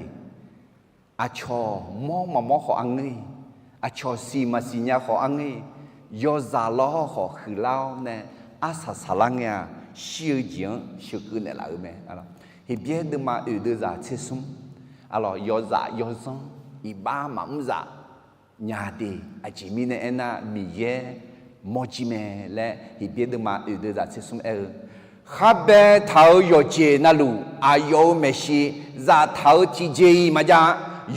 Aqcawq mawr maqmawr khawf arngeur-iq, aqcawq siq maqsiq nya khawf arngeur-iq, yawzaq lawr hawrkhawf huiqlar-awr nae arsaq saqlar ngae-aq, shir-eu jeq-anr sheuqkeuv naeqlaf-eu mae. Heqbyaer deuvma oeq deuvzaq tser smr, arlawq yawzaq yawzanr iqbax maqmr zaf nya de. Aqjeq mirnae aernar, Miqyaer mawrjir mae laer Heqbyaer deuvma oeq deuvzaq tser smr aer-eu, kharbae taq-euq yawqjeq navluf aqyawf-euq maeqshi zaftaq-euq tiqjeq-iq maqjav.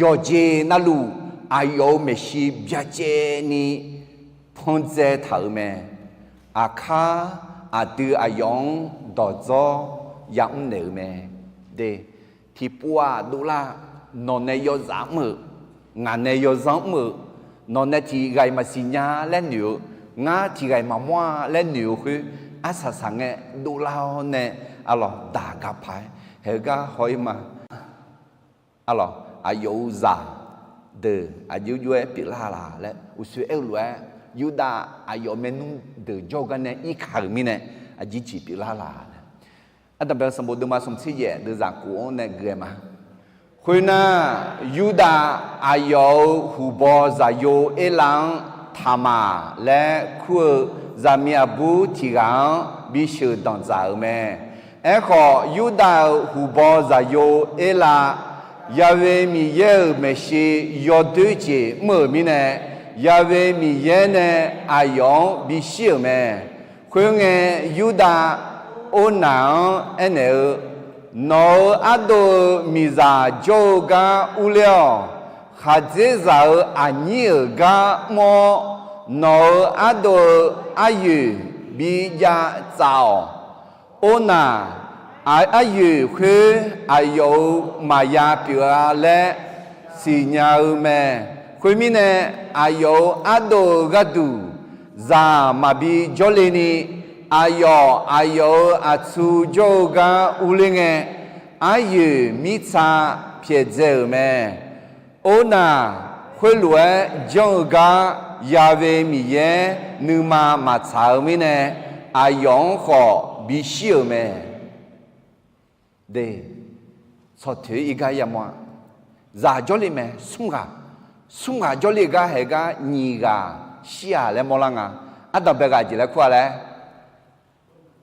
Yawqjeq navluf aqyawf-euq maeqshi byacaevni panqdzae taq-euq mae. Aqkar aqdui aqyawf-anr dawqdzawr yamr naeq-eu mae. De, tiqpov-aq dovlar, nawq nae yawzaq mr-euq, ngaq nae yawzanr mr-euq, nawq nae tiqghaq-iq maqsiq nya laer noeq-eu, ngar tiqghaq-iq maqmawr-a laer noeq-eu khoer, arsaq saq ngae dovlar-awr nae, arlawq daq gaq paq-aer haegar haw-ir ma. Arlawq aqyawf-euq zaq deuq aqjox jov-aer pyeuflar laq laer uqshoe aer-eu lof-aer, Yurdav aqyawf maernmr deuq jawr-eu gar nae irkaq-euq mirnae, aqjeq jeq pyeuflar laq laer. Ardanqbae sanqbof deuvma smq tser yaef deuvzaq kof-anr nae gui-aer ma. Khoernar, Yurdav aqyawf-euq huqbaw zaqyo Erlav-anr Taqmaq laer kur-eu zaqmiq aqbur tiq ghaq-anr bisheuq danqdzaq-euq mae. Aerkhawf, Yurdav-euq huqbaw zaqyo Erlav, Ya'we Miqyaer-euq maeqshi yawdoer jeq mr-euq mirnae, Ya'we Miqyaer nae aqyawf-anr bishir-euq mae. Khoerngae, Yurdav Ornaq-anr aernaeq-eu, Nawq-euq ardov-eu miqzaq jawr-eu gar urler-awq. Khaqdzerzaq-euq aqnyir-euq gar mr-awr, nawq-euq ardov-eu aryoeq bi jav tsaf-awq. Ornaq, aryoeq khoer aqyawf-euq maqya pyeuf-a laer siqnya-eu mae. Khoermirnae, aqyawf-euq ardov-eu gharduq zaq maqbi jawrle ni, aqyawf aqyawf-euq aqtsu jawr-eu gar urler ngae, aryoeq mirtsa pyaeqdzae-euq mae. Ornaq, khoerlof-aer janr-eu gar Ya'we Miqyaer nuima maqtsaq-eu mirnae, aqyawf-anr khawf bishir-euq mae. De, tsawq toeq-ir gar yamawr-a. Zaq jawrle mae smr ghaq. smr ghaq jawrle-eu gar haeq gar nyiq ghaq shir-aq laer mawrlar nga. Ardanqbae ghaq jeq laer kur-a laer,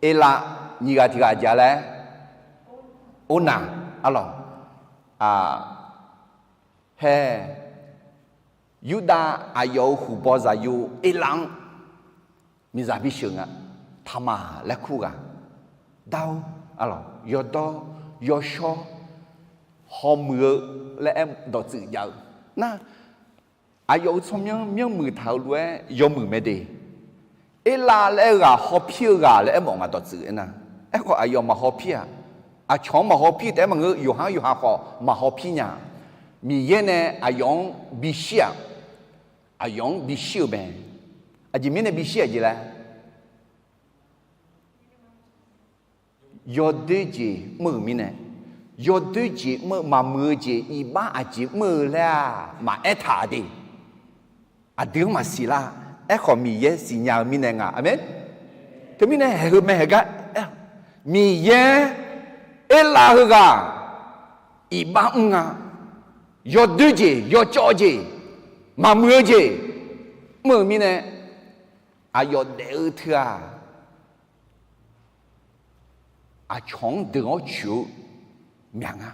Erlav, nyiq ghaq tiq ghaq jeq-a laer, Ornaq, arlawq, hae, Yurdav aqyawf-euq huqbaw zaqyo Erlav-anr miqzaq bisheuq nga. Taqmaq laer kur ghaq, dar-or, arlawq, yawdawr, yawshawr, hawmuiq-eu laer aer dawqtsuif jav-eu nar, aqyawf-euq tsawrmyanr myanrmuiq taq-euq lof-aer yawmuiq mae de. Erlav laer aer-eu ghaq hawpir-eu ghaq laer aermawf nga dawqtsuif aernar. Aerkhawf aqyawf maqhawpir-aq. Aqcawq-anr maqhawpir taef-aer maqngeur, yawqha-anr yawqha khawf maqhawpir nya. Miqyaer nae aqyawf-anr bishir-aq. Aqyawf-anr bishir-euq mae. Aqjeq mirnae bishir-aq jeq laer, yawdoer jeq mr-euq mirnae, yawdoer jeq mr-eu maqmuiq-eu jeq iqbax aqjeq mr-eu laer-aq maqaer taq de. Aqdui-anr maqsiq lar. Aerkhawf Miqyaer siqnya-eu mirnae nga. Aqmeq. Teumirnae haeq heu mae haeq gar, Miqyaer Erlav heughaq iqbax mr nga. Yawdoer jeq, yawcawv jeq, maqmuiq-eu jeq mr-euq mirnae, aqyawf daef-eu teu-aq, aqcawq-anr deuq-awr coeq-eu myaq nga.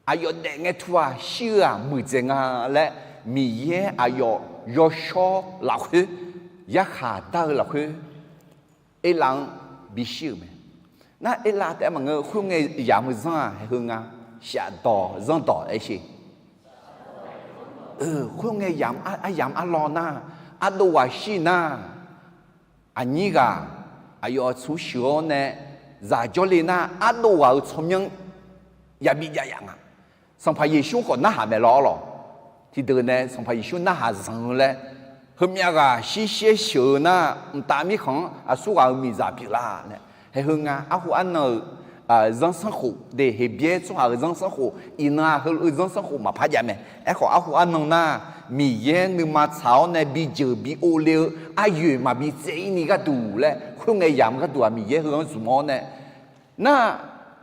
Aqyawf daef ngae teu-aq shir-eu-aq muiqdzaeq nga laer, Miqyaer aqyawf yawshawr lafkhoer, yarkhaq dar-eu lafkhoer, Erlav-anr bishir-euq mae. Nar Erlav taef-aer maqngeur, khoerngae yamq-eu zanr-aq haeq heu nga, shafdawq zanrdawq aer sher. Khoerngae yamq aryamq arlawr nar, ardov ghaq shir nar, aqnyir ghaq aqyawf aqtsu sheuq-awr nae zaq jawrle nar, ardov ghaq-euq tsawrmyanr yabi jav yaf nga. Sanqpaq Yeqsur khawf narhaq mae lawr-awr lawq. Tiqdeuq nae Sanqpaq Yeqsur narhaq zanq-eu laer, heumyav ghaq shir shaer sheuq-eu nar, mqtav mirkhanq-anr aqsurghaq-euq miqzaq pyeuflar nae, haeq heu nga. Arhu arnan-euq zanrsanrkhof de, Heqbyaer tsawrhaq-euq zanrsanrkhof, iqnan-aq heulof-eu zanrsanrkhof maqpar jav mae. Aerkhawf arhu arnan nar, Miqyaer nuima tsaq-awr nae bijeuq bi ovle-eu aryoeq maqbi tsaev-ir ni gharduq laer, khoerngae yamq gharduq-aq Miqyaer heu-anr zmq-awr nae, nar,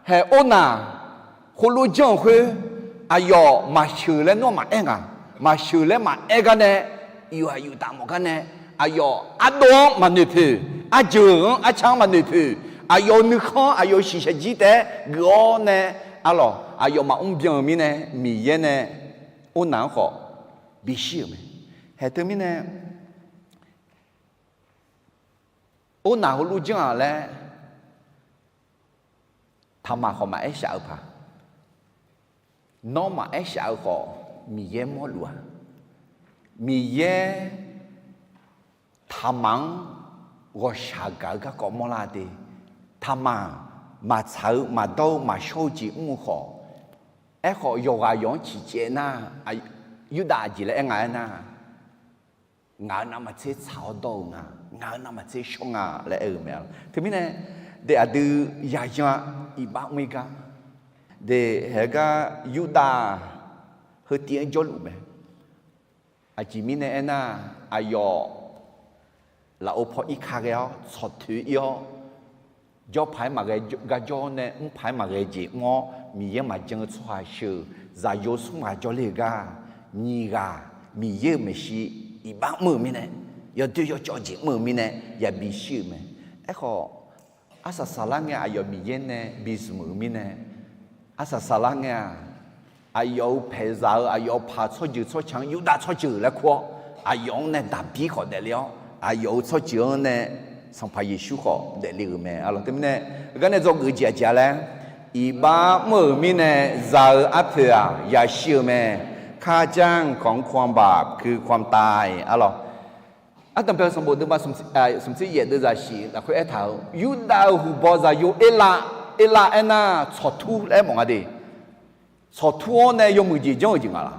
haeq Ornaq heulof janr-euq khoer, aqyawf maqsheuq laer nawr maqaer ngaq. Maqsheuq laer maqaer gar nae, yuf-aq yuf taf mawf gar nae, aqyawf ardov-anr maqnoeq poeq, arjeuq-anr arca-anr maqnoeq poeq, aqyawf-euq nuikhanr aqyawf-euq shiqshaq jir taef-aer geuf-awr nae, arlawq aqyawf maqmr byan-euq mirnae, Miqyaer nae Ornaq-anr khawf bishir-euq mae. Haeq teumirnae Ornaq heulof janr-aq laer, Taqmaq khawf maqaer shaf-eu paq. Nawr maqaer shaf-eu khawf, Miqyaer mawrluf-aq. Miqyaer Taqmaq-anr ghawqshaq gaq-eu garkawv mawrlar de. Taqmaq maqtsaq-eu maqdawr-eu maqshawr-eu jeq mr-eu khawf, aerkhawf yawqghaq yawq-anr ciqcaev nar, Yurdav aqjeq laer aer nga aernar, ngaq-euq navmaqtser tsaq-awr dawr-eu nga, ngaq-euq navmaqtser shawr nga laer aer-eu mae. Teumirnae, de aqdui yayan-a iqbax mr-ir gar, de haegar Yurdav heutiv-anr jawrluf mae. Aqjeq mirnae aernar, aqyawf lafov paw irka ghae-awr tsawqtoeq ir-awr, jawr paq-aer maqghae gar jawr-awr nae mr paq-aer maqghae jeq mr-awr, Miqyaer maqjan-eu tsawrhaq sheuq zaqyo smr ghaq jawrle-eu gar, nyiq ghaq Miqyaer-euq maeqshi iqbax mr-euq mirnae, yawdoer yawcawv jeq mr-euq mirnae yabi shir-euq mae. Aerkhawf, arsaq saqlar ngae aqyawf Miqyaer nae bi zmq-euq mirnae, arsaq saqlar ngae-aq, aqyawf-euq paeqzaq-eu aqyawf-euq paq tsawrjeuq tsawrca-anr Yurdav tsawrjeuq laer kur-awr, aqyawf-anr nae daqbir khawf daefle-awr, aqyawf-euq tsawrjeuq-anr nae Sanqpaq Yeqsur khawf daefle-euq mae. Arlawq teumirnae, gar nae dzawgeuf-eu jeq aqjeq-a laer, iqbax mr-euq mirnae za-eu arpoeq-aq yashir-eu mae. ข้าจ้างของความบาปคือความตาย Arlawq, ardanqbae-eu sanqbof deuvma smqtser yaef deuvzaq shif lafkhoer aertaq-euq, Yurdav-euq huqbaw zaqyo Erlav, Erlav aernar tsawqtur laer aermawf nga de. Tsawqtur-awr nae yawmuiq jeq janr-eu jeq ngaq laq?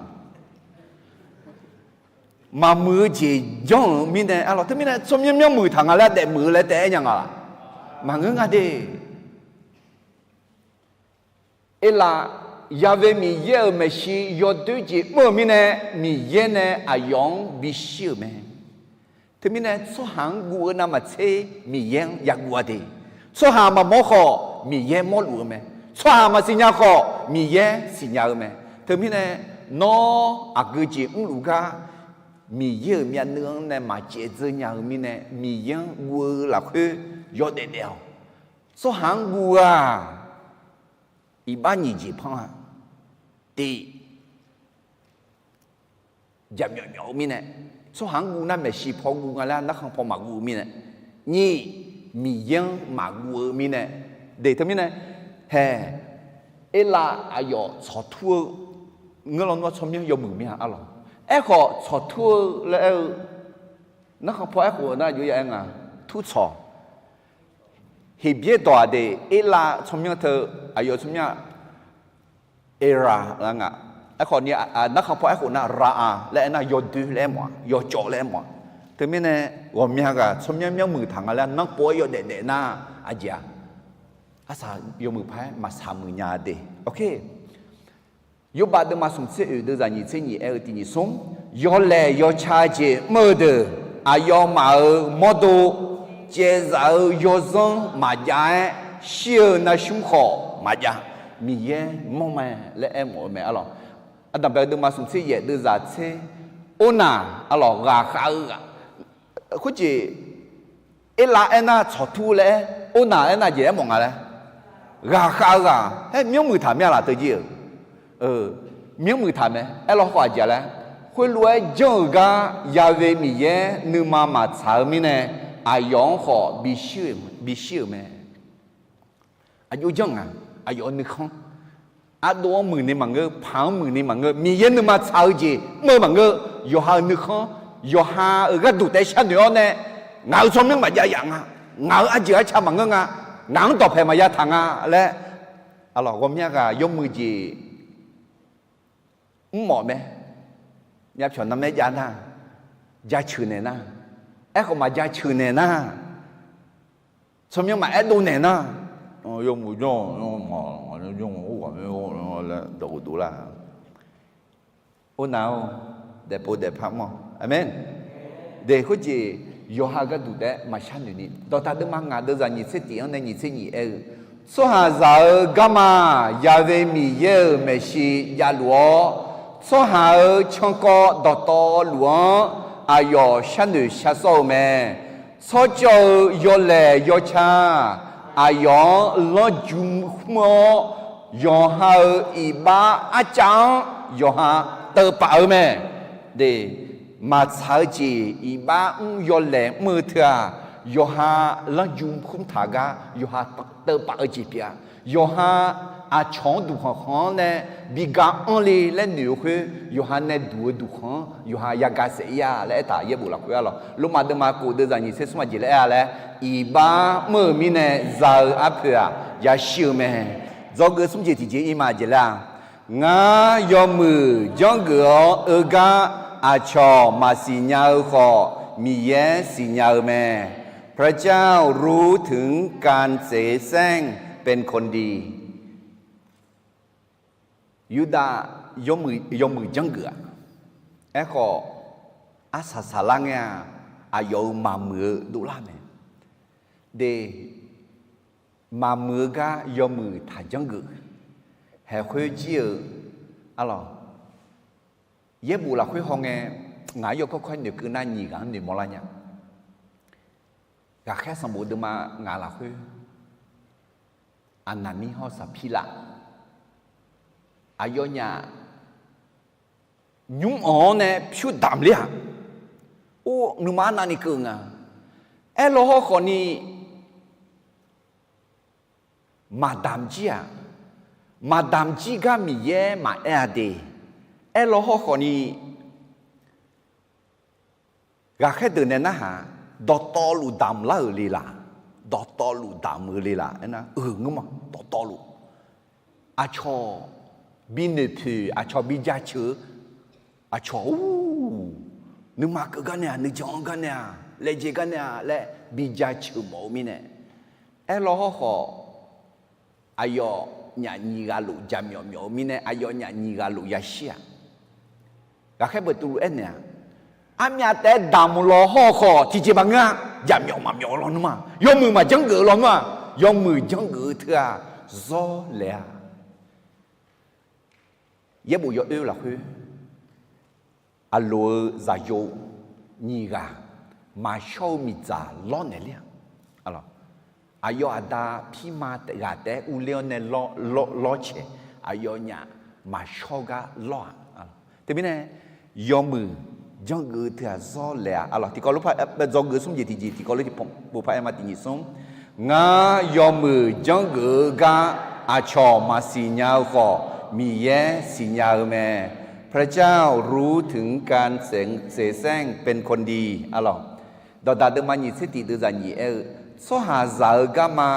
Maqmuiq-eu jeq janr-euq mirnae, arlawq teumirnae tsawrmyanr myanrmuiq taq nga laer daefmuiq-eu laer taef-aer nya ngaq laq? Maqngeur nga de. Erlav, Yaqve Miqyaer-euq maeqshi yawdoer jeq mr-euq mirnae, Miqyaer nae aqyawf-anr bishir-euq mae. Teumirnae tsawrhaq-anr guv-eu navmaqtser Miqyaer-anr yaguv-a de. Tsawrhaq maqmawr khawf Miqyaer mawrluf-eu mae. Tsawrhaq maqsiqnya khawf Miqyaer siqnya-eu mae. Teumirnae Nawr aqgeu jeq mrluf gar Miqyaer-euq myavnuiv-anr nae maqcaev dzeur nya-eu mirnae, Miqyaer-anr guv-eu lafkhoer yawdaef daef-awq. Tsawrhaq-anr guv-aq, iqbax nyiq jeq panr-a. Tiq, jaqmyawf myawf-eu mirnae, tsawrhaq-anr guv nar maeqshi paw guv nga laer narkhan paw maqguv-eu mirnae, nyiq, Miqyaer-anr maqguv-eu mirnae, de teumirnae, hae, Erlav aqyawf tsawqtur-eu ngeur lawnmr-anr tsawrmyanr yawmuiq mir-a arlawq. Aerkhawf tsawqtur-eu laer aer-eu, narkhan paw aerkhof-eu nar jov ya aer nga, turtsawq. Heqbyaer dawq-aq de, Erlav tsawrmyanr teu, aqyawf tsawrmyanr-aq, Erlav nga. Aerkhawf ni, narkhan paw aerkhof nar Ra-a laer aernar yawdoer laer aermawf-a, yawcawv laer aermawf-a. Teumirnae, ghawqmya ghaq tsawrmyanr myanrmuiq taq nga laer nanrpov-aer yawdaef daef nar, aqjeq-aq, arsaq yawmuiq paq-aer maqsaq muiq nya de. Yawrbav deuvma smq tser oeq deuvzaq nyiq tser nyiq aer-eu tiq nyiq smr, yawlaeq yawca jeq mr-eu deuq, aqyawfmaf-euq mawrdo caevzaf-eu yawzanr maqjav-aer shir-eu narsmr khawf maqjav. Miqyaer mawrmae laer aermawf-eu mae arlawq. Ardanqbae-eu deuvma smq tser yaef deuvzaq tser, ornaq arlawq ghaqkhav-eu ghaq khoerjeq, Erlav aernar tsawqtur laer aer, ornaq aernar jeq aermawf nga laer, ghaqkhav-eu ghaq aer myanrmuiq taq mir-a laf teujir-euq, myanrmuiq taq mae. Aerlaw khawf aqjeq laer, khoerlof-aer janr-euq gar Ya've Miqyaer nuima maqtsaq-eu mirnae, aqyawf-anr khawf bishir-euq mae. Aqjox janr nga, aqyawf-euq nuikhanr, ardov-anr muiqni maqngeur, paq-anr muiqni maqngeur, Miqyaer nuima tsaq-eu jeq mr-eu maqngeur, yawqha-euq nuikhanr, yawqha-euq gharduq taef-aer sharnoeq-awr nae, ngaq-euq tsawrmyanr maqjav yaf nga, ngaq-euq arjeuq arca maqngeur nga, ngaq-anr dawqpaeq maqya taq nga laer, aqlawq ghawqmya ghaq yawmuiq jeq mrmawf mae. Myavpyawq narmaer jav nar, jaceuq naeq nar, aerkhawf maqjaceuq naeq nar, tsawrmyanr maqaer dov naeq nar, yawmuiq janr-awq, janr-awq, janr-awq, laer dawq uqduq lar. Ornav-or, daefpov daefpar mr-awq. Aqmeq. De khoerjeq yawqha gharduq taef-aer maqshar noeq ni. Dawqtaq deuvma ngaq deuvzaq nyiq tser tiq-anr nae nyiq tser nyiq aer-eu, tsawrhaqzaq-euq garma Ya've Miqyaer-euq maeqshi javluf-awr, tsawrhaq-euq cankawv dawqtawvluf-anr aqyawf sharnoeq shar sawr-eu mae. Tsawrcawv-eu yawlaeq yawca aqyawf-anr lanrju khmr-awr, yawqha-euq iqbax arcav-anr yawqha teuvpaf-eu mae. De, maqtsaq-eu jeq iqbax mr yawlaeq mr-eu teu-aq, yawqha lanrju khmr taq gar yawqha teuvpaf-eu jeq pyeuf-a. Yawqha aqcawq-anr duqkhanq khanq-anr nae bi ga anr le laer noeq-eu khoer, yawqha nae duq-eu duqkhanq-anr yawqha yagaq saef-ir-a laer aertaq yaerbof lafkhoer arlawq. Lormav deuvma kof deuvzaq nyiq tser smr aqjeq laer aer-a laer, iqbax mr-euq mirnae za-eu arpoeq-aq yashir-eu mae. Dzawgeuf smr jeq tiqjeq-ir ma aqjeq laer-a. Ngar yawmuiq janrgeuf-awr eu gar aqcawq maqsiq nya-eu khawf, Miqyaer siqnya-eu mae. พระเจ้ารู้ถึงการเสแสร้งเป็นคนดี Yurdav yawmuiq janrgeuf-aq, aerkhawf arsaq saqlar ngae-aq, aqyawf-euq maqmuiq-eu dovlar mae. De, maqmuiq-eu gar yawmuiq taq janrgeuf. Haeq khoer jir-eu arlawq, yaerbof lafkhoer hawngae, ngaq-anr yawkawr kawr-aer noeqkeuv nar nyiq ghaq-anr noeqmawr lar nya. Ghaqkhaer sanqbof deuvma ngaq lafkhoer, Aqnaqmir hawr Saqpirlav, aqyawfnyaf nymr-anr-awr nae pyur damq ler-aq, or nuima arnavni keuv nga. Aerlaw hawrkhawf ni maqdamq jir-aq, maqdamq jir gar Miqyaer maqaer-a de. Aerlaw hawrkhawf ni ghaqkhaer deuq nae narhaq, dawqtawvluf damq lar-euq le laq, dawqtawvluf damq-eu le laq aernar, euq ngeur ma, dawqtawvluf. Aqcawq bi noeqpoeq, aqcawq bi jaceuq-eu, aqcawq-aq, nuima keuv gar nae-aq, nuijan-anr gar nae-aq, laejae gar nae-aq laer bi jaceuq mawf-eu mirnae, aerlaw hawrkhawf aqyawfnyaf nyiq ghaq luf jaqmyawf myawf-eu mirnae, aqyawfnyaf nyiq ghaq luf yashir-aq. Ghaqkhaer Beqtuvluv aernaeq-aq, armyav taef-aer damq law hawrkhawf tiqjeq maqngeur-a. Jaqmyawf maqmyawf-eu lawnmr-aq, yawmuiq maqjanrgeuf-eu lawnmr-aq, yawmuiq janrgeuf-eu teu-aq, zawr laeq-a. Yaerbof yawoer lafkhoer, aqloq-eu zaqyo nyiq ghaq maqshawr-eu miqdzaq lawrnaeq ler-a. Aqlawq, aqyawf aqda pirma ghaq taef-aer urler-awr nae lawr, lawr, lawrcaeq, aqyawfnyaf maqshawr gar lawr-aq. Teumirnae, yawmuiq janrgeuf-eu teughaq zawr laeq-a. Aqlawq, tiqkawv lof par, dzawgeuf smr jeq tiqjeq, tiqkawv lof tiqpov par aer ma tiqnyif smr. Ngar yawmuiq janrgeuf-eu gar aqcawq maqsiq nya-eu khawf, Miqyaer siqnya-eu mae. พระเจ้ารู้ถึงการเสแสร้งเป็นคนดี Aqlawq, dawqdaq deuvma nyiq tser tiq deuvzaq nyiq aer-eu, tsawrhaqzaq-eu garma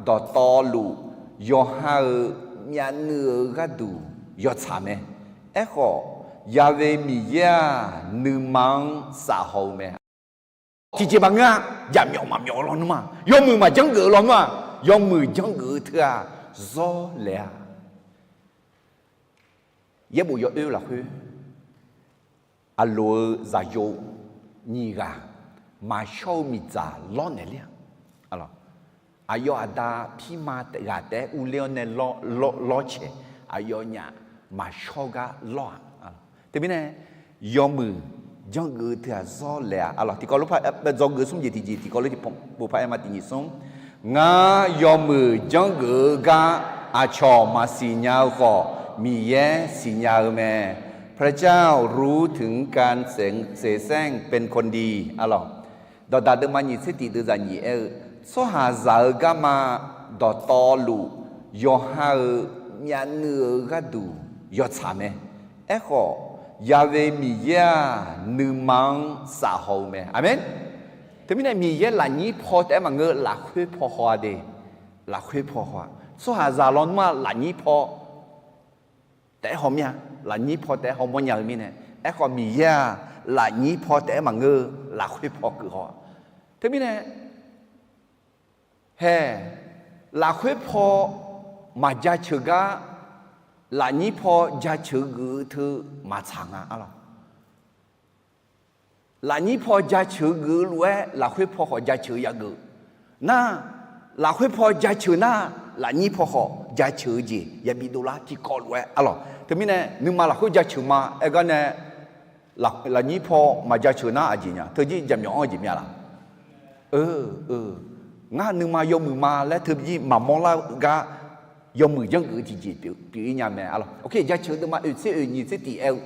dawqtawvluf yawqha-euq myavnuiv-eu gharduq yawtsaq mae. Aerkhawf, Yahweh Miqyaer-aq, nuima-anr safhaw-eu mae. Tiqjeq maqngeur-a. Jaqmyawf maqmyawf-eu lawnmr-aq, yawmuiq maqjanrgeuf-eu lawnmr-aq, yawmuiq janrgeuf-eu teughaq zawr laeq-a. Yaerbof yawoer lafkhoer, aqloq-eu zaqyo nyiq ghaq maqshawr-eu miqdzaq lawrnaeq ler-a. Aqlawq, aqyawf aqda pirma ghaq taef-aer urler-awr nae lawr, lawrcaeq, aqyawfnyaf maqshawr gar lawr-aq. Teumirnae, yawmuiq janrgeuf-eu teughaq zawr laeq-a. Aqlawq, tiqkawv lof par, dzawgeuf smr jeq tiqjeq, tiqkawv lof tiqpov par aer ma tiqnyif smr. Ngar yawmuiq janrgeuf-eu gar aqcawq maqsiq nya-eu khawf, Miqyaer siqnya-eu mae. พระเจ้ารู้ถึงการเสแสร้งเป็นคนดี Aqlawq, dawqdaq deuvma nyiq tser tiq deuvzaq nyiq aer-eu, tsawrhaqzaq-eu garma dawqtawvluf yawqha-euq myavnuiv-eu gharduq yawtsaq mae. Aerkhawf, Yahweh Miqyaer-aq, nuima-anr safhaw-eu mae. Aqmeq. Teumirnae Miqyaer lafnyir paw taef-aer maqngeur, lafkhoer paw haw-a de. Lafkhoer paw haw-a. Tsawrhaqzaq lawnmr-aq lafnyir paw taef-aer haw mir-a. Lafnyir paw taef-aer hawmawr nya-eu mirnae. Aerkhawf Miqyaer-aq, lafnyir paw taef-aer maqngeur, lafkhoer paw keuv haw-a. Teumirnae, hae, lafkhoer paw maqjaceuq gar, lafnyir paw jaceuq geuf-eu teu maqtsaq nga. Aqlawq, lafnyir paw jaceuq geuf-eu lof-aer lafkhoer paw khawf jaceuq yageuf nar, lafkhoer paw jaceuq nar, lafnyir paw khawf jaceuq-eu jeq yabi dovlar tiqkawv lof-aer. Aqlawq, teumirnae nuima lafkhoer jaceuq ma aer gar nae, lafnyir paw maqjaceuq nar aqjeq nya, teujir jaqmyawf-anr-eu jeq myav laf? Ngar nuima yawmuiq ma laer teujir maqmawr lar-eu gar, yawmuiq janrgeuf-eu tiqjeq pyeuf-ir nya mae. Aqlawq, jaceuq deuvma oeq tser oeq nyiq tser tiq aer-eu,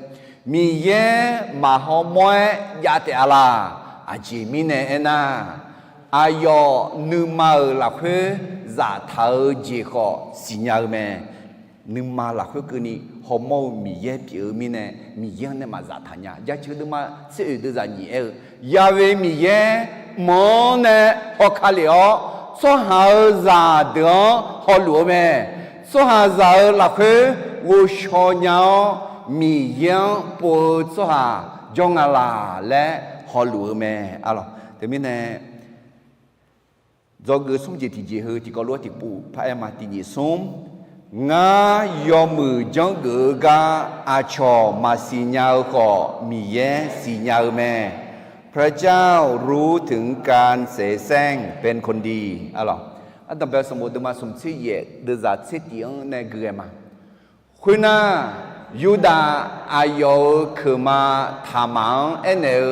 Miqyaer maqhaw mawr-aer jav taef-a laq? Aqjeq mirnae aernar, aqyawf nuima-euq lafkhoer zaftaq-eu jeq khawf siqnya-eu mae. Nuima lafkhoer keuvni hawmawr-eu Miqyaer pyeuf-eu mirnae, Miqyaer-anr nae maqzaftaq nya. Jaceuq deuvma tser oeq deuvzaq nyiq aer-eu, Yahweh Miqyaer mq-anr nae hawka lef-awr, tsawrhaq-euq zaqdeuq-anr hawluf-eu mae. Tsawrhaqzaq-euq lafkhoer ghovshaw nya-awr, Miqyaer-anr pov-eu tsawrhaq jawr nga laq laer hawluf-eu mae. Aqlawq, teumirnae, dzawgeuf smr jeq tiqjeq heu tiqkawv lof-aer tiqpov par aer ma tiqnyif smr. Ngar yawmuiq janrgeuf-eu gar aqcawq maqsiq nya-eu khawf, Miqyaer siqnya-eu mae. พระเจ้ารู้ถึงการเสแสร้งเป็นคนดี Aqlawq, ardanqbae sanqbof deuvma smq tser yaef deuvzaq tser tiq-anr nae gui ghae ma. Khoernar, Yurdav aqyawf-euq keuqma Taqmaq-anr aernaeq-eu,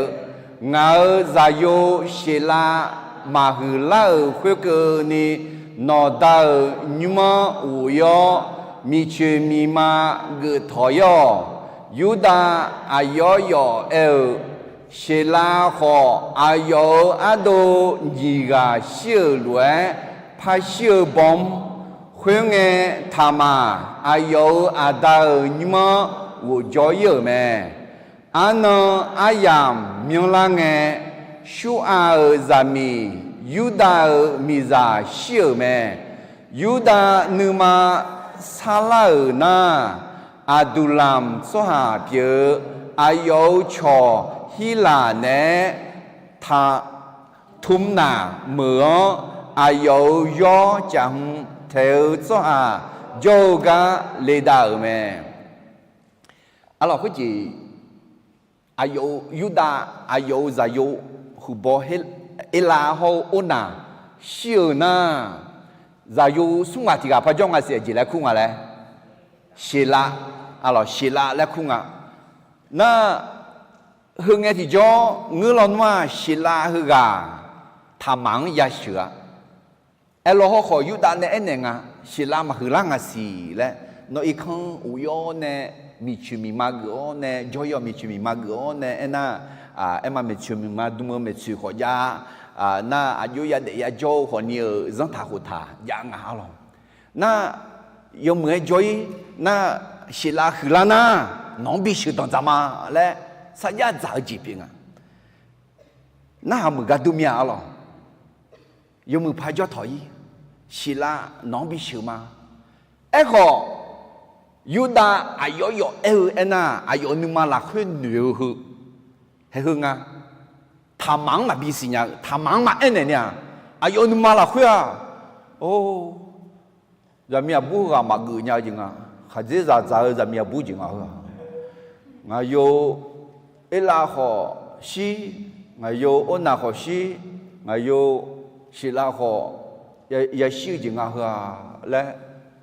Ngaq-euq zaqyo Sheqlav maqhuiq lar-euq khoerkeuvni, nawqda-euq nymr-anr ghof-ir-awr, miqcoeq miqma geuf tawq-ir-awq. Yurdav aqyawf yawf aer-euq, Sheqlav khawf, aqyawf-euq ardov nyiq ghaq shir-euq lof-aer parshir-eu baw mr. Khoerngae, Taqmaq aqyawf-euq aqda-euq nymr-anr ghofjawr-ir-euq mae. Arnan aryamq myanrlar ngae, Shur-aq-euq zaqmiq Yurdav-euq miqzaq shir-euq mae. Yurdav nuima sarlar-euq nar, Aqduqlamq tsawrhaq pyeuf-eu, aqyawf-euq cawq Hirlaq naeq-aer Taqtumnaq meuq-anr, aqyawf-euq yawr caqhm taeq-eu tsawrhaq jawr-eu gar ledav-euq mae. Arlawq, khoerjeq aqyawf-euq Yurdav aqyawf-euq zaqyo huiqbaw Erlav hawr-eu Ornaq shir-euq nar, zaqyo smr ghaq tiq ghaq par jawr nga siq, aqjeq laer kur nga laer, Sheqlav. Arlawq, Sheqlav laer kur nga. Nar, heu ngae tiqjawr ngeur lawnmr-aq, Sheqlav heughaq Taqmaq-anr yasheuq-a. Aerlawq hawkhawf Yurdav nae aernaeq nga, Sheqlav maqhuiqlar nga siq laer, nawr irkanr of-ir-awr nae, miqcoeq miqma geuf-awr nae, jawr-ir-awq miqcoeq miqma geuf-awr nae aernar, aerma maeqtsoeq miqma dm-eu maeqtsoeq khawf jav, nar aqjox yadaef yajawr-eu khawfni-euq zanrtaq khoftaq jav nga arlawq. Nar, yawmuiq-aer jawr-ir nar, Sheqlav huiqlar nar, nawq-anr bisheuq danqdzaq ma laer sarjax dzaq-eu jeq pyeuf nga. Narhaq meuq gar dur mir-a arlawq. Yawmuiq paq jawr tawq-ir, Sheqlav nawq-anr bisheuq ma. Aerkhawf, Yurdav aqyawf yawf aer-eu aernar, aqyawf nuima lafkhoer noeq-eu heu, haeq heu nga. Taqmaq-anr maqbi siqnya-eu, Taqmaq-anr maqaer naeq ni-aq, aqyawf nuima lafkhoer-aq, or, zaqmiq aqbur heughaq maqgeuf nya-eu jeq nga. Khaqdzerzaq dzaq-eu zaqmiq aqbur jeq nga heu-aq, ngaqyo Erlav khawf shir, ngaqyo Ornaq khawf shir, ngaqyo Sheqlav khawf yashir-eu jeq nga heu-aq laer,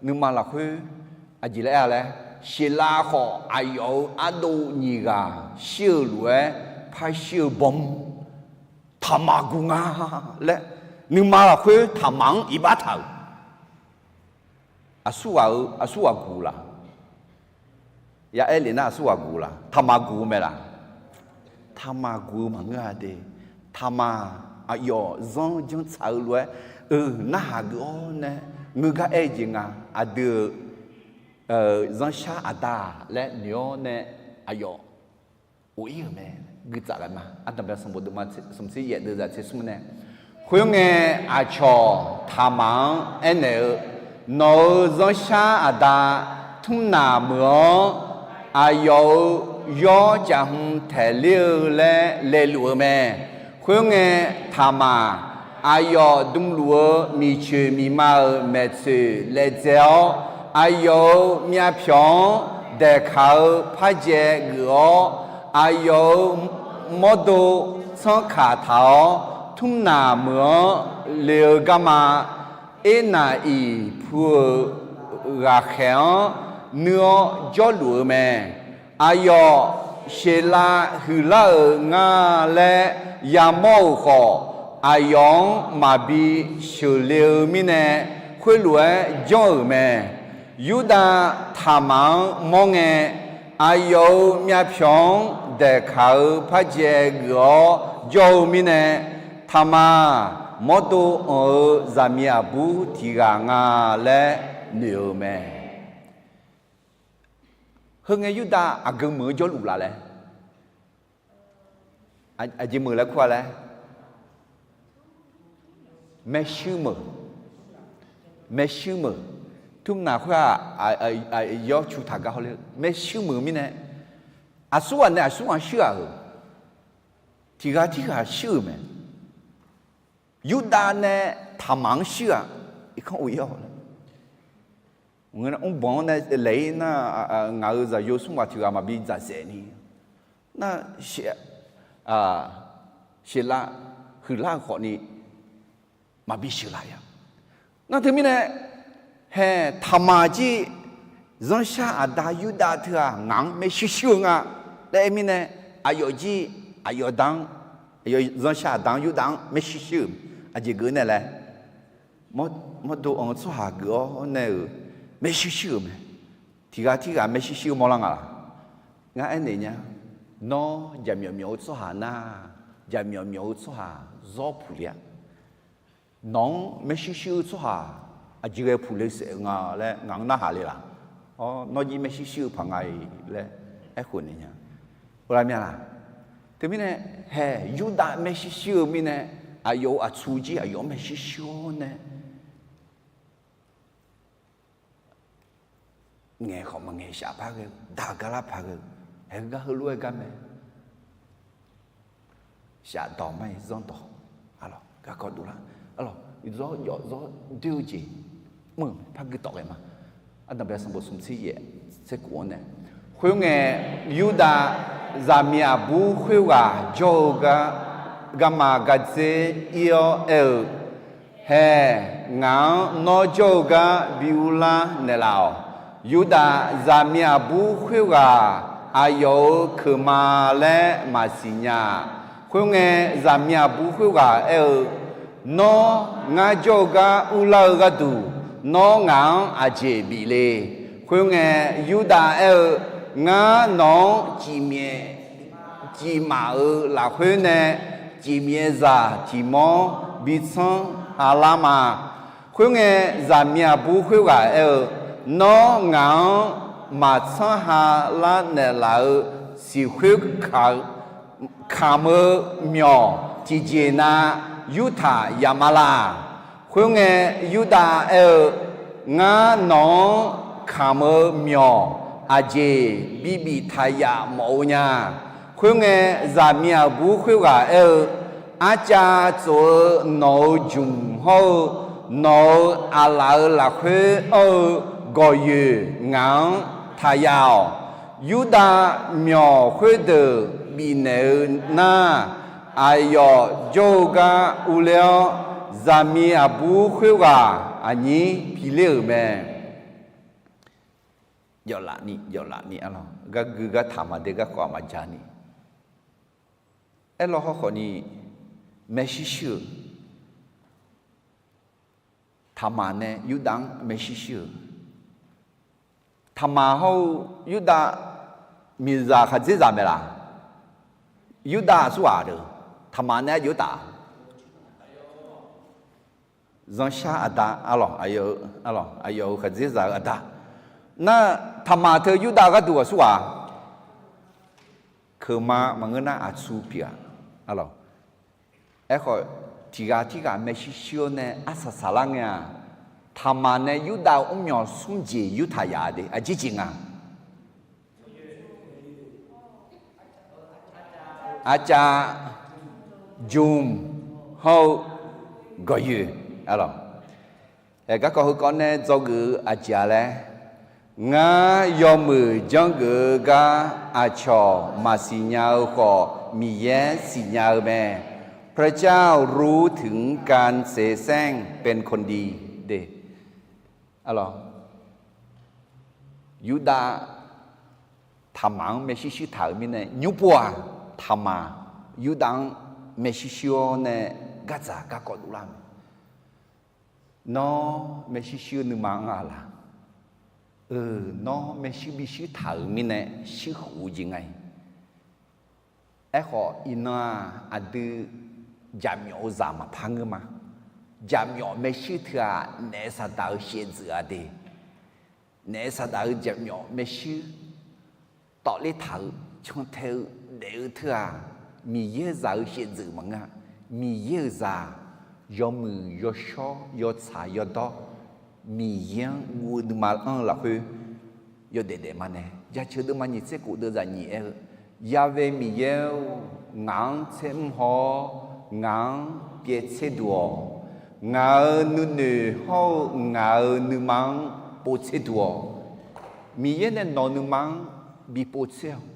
nuima lafkhoer aqjeq laer aer-a laer, Sheqlav khawf aqyawf-euq ardov nyiq ghaq shir-eu lof-aer par shir-eu bawm, Taqmaq guq nga laer, nuima lafkhoer Taqmaq-anr iqbax taq-euq. Aqsurghaq-eu, aqsurghaq guq laq? Ya aer lef nar aqsurghaq guq laq? Taqmaq guq-eu mae laq? Taqmaq guq-eu maqngeur-a de. Taqmaq aqyawf zanr janrtsaq-eu lof-aer, eu, narhaq geuf-awr nae, ngeur gar aer-eu jeq nga, aqdui-euq zanrshar aqda laer noeq-awr nae, aqyawf of-ir-euq mae. Guitsaf ghae ma. Ardanqbae sanqbof deuq ma, smq tser yaef deuq zaq tser smr nae, khoerngae, aqcawq Taqmaq-anr aernaeq-eu, Nawq-euq zanrshar aqda Tmrnaq meuq-anr aqyawf-euq yawr caf hmq taeq ler-eu laer laeluf-eu mae. Khoerngae, Taqmaq aqyawf dmluf-eu miqcoeq miqma-euq maeqtsoeq laedzae-awr, aqyawf-euq myavpyawq-anr daeqkaq-eu par jae geuf-awr, aqyawf-euq mawrdo tsanrkaq taq-awr, Tmrnaq meuq-anr le-eu garma, Ernav-iq pu-euq ghaqkhaeq-anr nuir-awr jawrluf-eu mae. Aqyawf Sheqlav huiqlar-euq nga laer yamawr-euq khawf, aqyawf-anr maqbi sheuqle-eu mirnae, khoerlof-aer janr-euq mae. Yurdav Taqmaq-anr mawr ngae, aqyawf-euq myavpyawq-anr daeqkaq-eu par jae geuf-awr jawr-eu mirnae, Taqmaq mawrdo anq-eu zaqmiq aqbur tiq ghaq nga laer noeq-eu mae. Heu ngae Yurdav aqgeu meuq-eu jawrluf laf laer, aqjeq meuq laer kur-a laer, maershuir meuq, maershuir meuq, Tmrnaq khoer-aq, yawr cu taq gar hawler maershuir meuq mirnae, aqsurghaq nae aqsurghaq shuir-aq-euq, tiq ghaq tirghaq shuir-euq mae. Yurdav nae Taqmaq-anr shuir-aq, irkanr of-ir-awq laer, mrbanq-anr nae laeq-ir nar, ngaq-euq zaqyo smr ghaq tiq ghaq maqbi dzaqsaef ni, nar, Sheqlav huiqlar-eu khawfni maqbi sheuqlaf-ir-a. Nar teumirnae, hae, Taqmaq jir zanrshar aqda Yurdav teu-aq ngaq-anr maershuir shuir-eu nga laer aer mirnae, aqyawf jir, aqyawf da-anr, aqyawf zanrshar aqda-anr Yurdav-anr maershuir shuir-euq, aqjeq geuf nae laer, mawrdo anq-eu tsawrhaq geuf-awr nae-euq maershuir shuir-euq mae. Tiq ghaq tirghaq maershuir shuir-eu mawrlar nga laq? Ngar aernaeq nya, nawr jaqmyawf myawf-eu tsawrhaq nar, jaqmyawf myawf-eu tsawrhaq zawr puq le-a. Nawq-anr maershuir shuir-eu tsawrhaq aqjeq ghae puq le saef-eu nga laer ngaq-anr narhaq le laq? Nawr jir maershuir shuir-eu paq nga-iq laer aerkhof naeq nya. Oqlaq mya laq? Teumirnae, hae, Yurdav maershuir shuir-eu mirnae, aqyawf-euq aqtsu jir aqyawf-anr maershuir shuir-awr nae, ngaeq khawf maqngaeq shaf par ghae-eu, daq gar lar paq ghae-eu, haeq gar heulof-aer gar mae. Shafdawq mar-iq zanrdawq, arlawq, garkawv dovlar, arlawq, zawr jawf zawr doer-eu jeq mr-eu par guitawf ghae ma. Ardanqbae sanqbof smq tser yaef tser khof-anr nae, khoerngae, Yurdav zaqmiq aqbur khoerghaq jawr-eu gar, garma gardzer ir-awr aer-eu, Hae, ngaq-anr nawr jawr-eu gar bi urlar naeqlaf-awq. Yurdav zaqmiq aqbur khoerghaq aqyawf-euq keuq ma laer maqsiq nya. Khoerngae, zaqmiq aqbur khoerghaq aer-eu, Nawr, ngar jawr-eu gar urlar-eu gharduq, nawr ngaq-anr aqjeq bif le. Khoerngae, Yurdav aer-eu, Ngar nawq-anr cifmyaef cifmaf-euq lafkhoer nae, cifmyaef zaq tiq mawr bi tsanr ha lar ma. Khoerngae, zaqmiq aqbur khoerghaq aer-eu, Nawr, ngaq-anr maqtsanr ha lar naeqlaf-eu siqkhoer kamq-eu myawq tiqjeq na yurtaq yaf ma laq. Khoerngae, Yurdav aer-eu, Ngar nawq-anr kamq-eu myawq aqjeq bibif taq yaf mawf-eu nya. Khoerngae, zaqmiq aqbur khoerghaq aer-eu, Arcav tsof-eu nawq-euq jmq hawr-eu nawq-euq aqlaf-euq lafkhoer anr-eu gawqyoeq ngaq-anr taq yaf-awq. Yurdav myawq khoerdeuq bifnaeq-eu nar, aqyawf jawr-eu gar urler-awr, zaqmiq aqbur khoerghaq aqnyir piler-euq mae. Yawflaf ni, yawflaf ni arlawq, gar gui gar taq maqde garkawv maqja ni. Aerlawr hawrkhawf ni, maershuir shuir-euq, Taqmaq nae Yurdav-anr maershuir shuir-euq, Taqmaq hawr-eu Yurdav miqzaq khaqdzerzaq mae laq? Yurdav aqsurghaq deuq, Taqmaq nae aqjox taf zanrshar aqda, arlawq, aqyawf-euq khaqdzerzaq-eu aqda. Nar, Taqmaq teu Yurdav gharduq aqsurghaq keuq ma maqngeur nar aqtsu pyeuf-aq, arlawq. Aerkhawf, tiq ghaq tirghaq maershuir shuir-awr nae arsaq saqlar ngae-aq, Taqmaq nae Yurdav-euq mrmyawq smr jeq yurtaq yaf de, aqjeq jeq nga. Arcav, jmq hawr-eu gawqyoeq, arlawq. Aer, garkawv heukawv nae dzawgeuf-eu aqjeq-a laer, Ngar yawmuiq janrgeuf-eu gar aqcawq maqsiq nya-eu khawf, Miqyaer siqnya-eu mae. พระเจ้ารู้ถึงการเสแสร้งเป็นคนดี de, arlawq. Yurdav Taqmaq-anr maershuir shuir taq-euq mirnae, nymr pov-aq, Taqmaq Yurdav-anr maershuir shuir-awr nae gardzaq garkawv dovlar-eu mae. Nawr maershuir shuir-eu nuima anr-a laq? Eu, nawr maershuir bi shuir taq-euq mirnae shuir khof-eu jeq nga-iq. Aerkhawf, iqnan-aq, aqdui jaqmyawf-eu zaq maqpar ngeur ma. Jaqmyawf maershuir teu-aq, naef saqdaq-eu shaevdzeuf-a de. Naef saqdaq-eu jaqmyawf maershuir tawvler taq-eu, cantae-eu, daef-eu teu-aq, Miqyaer-euq zaq-eu shaevdzeuf maqngeur-a. Miqyaer-euq zaq, yawmuiq yawshawr yawtsaq yawdawr, Miqyaer-anr guv-eu nuima anr-eu lafkhoer yawdaef daef ma nae, jaceuq deuvma nyiq tser khof deuvzaq nyiq aer-eu, Ya've Miqyaer-or, ngaq-anr tser mr haw-awr, ngaq-anr pyaev tser duq-awq. Ngaq-euq nuinoeq hawr-eu ngaq-euq nuima-anr pov tser duq-awq. Miqyaer nae nawq-eu nuima-anr bipov tser-awq.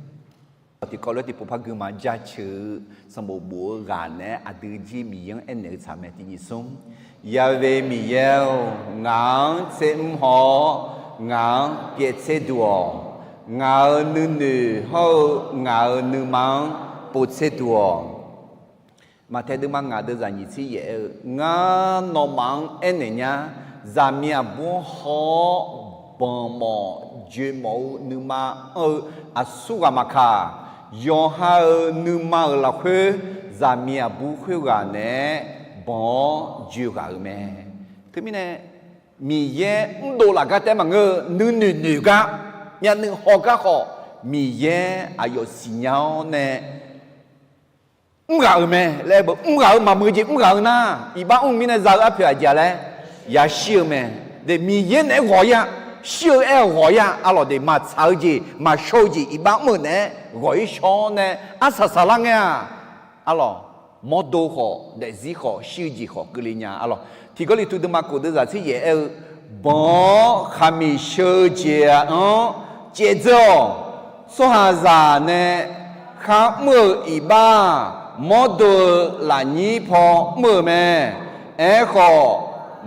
Tiqkawv lof-aer tiqpov par gui ma. Jaceuq-eu sanqbof bof-eu ghaq naeq-aer aqdui jir Miqyaer-anr aernaeq-eu tsaq mae. Tiq nyiq smr, Ya've Miqyaer-or, ngaq-anr tser mr haw-awr, ngaq-anr pyaev tser duq-awq. Ngaq-euq nuinoeq hawr-eu ngaq-euq nuima-anr pov tser duq-awq. Maqtaeq deuvma ngaq deuvzaq nyiq tser yaef aer-eu, Ngar nawmaf-anr aernaeq nya, zaqmiq aqbur-anr haw-awr, banq mawf joeq mawf-eu nuima anr-eu aqsurghaq maqkaq, yawqha-euq nuima-euq lafkhoer zaqmiq aqbur khoerghaq naeq-aer banq-awr joeq ghaq-euq mae. Teumirnae, Miqyaer mrdov laf gar taef-aer maqngeur-eu, nuinoeq noeq gar, myavnuiv haw gar khawf, Miqyaer aqyawf siqnya-awr nae mrghaq-euq mae laer, mrghaq-eu maqmuiq jeq mrghaq-eu nar, iqbax mr-eu mirnae za-eu arpoeq aqjeq-a laer, yashir-eu mae. De, Miqyaer naeq-aer ghawq-ir-a, shir-eu aer-eu ghawq-ir-a, arlawq de, maqtsaq-eu jeq maqshawr-eu jeq iqbax mr-euq naeq-aer ghawq-ir shawr-awr nae arsaq saqlar ngae-a, arlawq, mawrdo khawf daefzir khawf shir-eu jeq khawf keuvle nya, arlawq. Tiq Gawrliqtu deuvma khof deuvzaq tser yaef aer-eu, Banq-awr khaqmiq sheu-eu jeq-anr caevdzeur-awq. Tsawrhaqzaq nae khar mr-euq iqbax-aq, mawrdo-eu lafnyir paw mr-euq mae. Aerkhawf,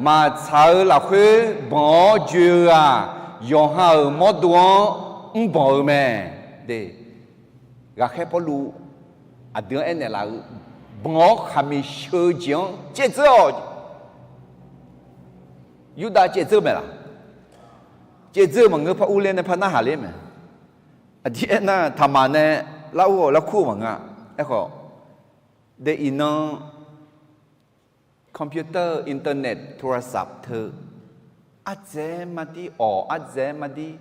maqtsaq-eu lafkhoer banq-awr joe-eu-aq, yawqha-euq mawrdo-anr mrbanq-eu mae. De, ghaqkhaer Pawrluv aqdui-anr aernaeq laf-eu, banq-awr khaqmiq sheu-eu jeq-anr caevdzeur-awq. Yurdav caevdzeur-eu mae laq? Caevdzeur-eu maqngeur, par urler nae par narhaq ler mae. Aqdir aernar, taqmaq nae lar ur-awq, larkur-eu maqngeur-a. Aerkhawf, de iqnan computer, internet, โทรศัพท์ teu ardzaeq mardir awq, ardzaeq mardir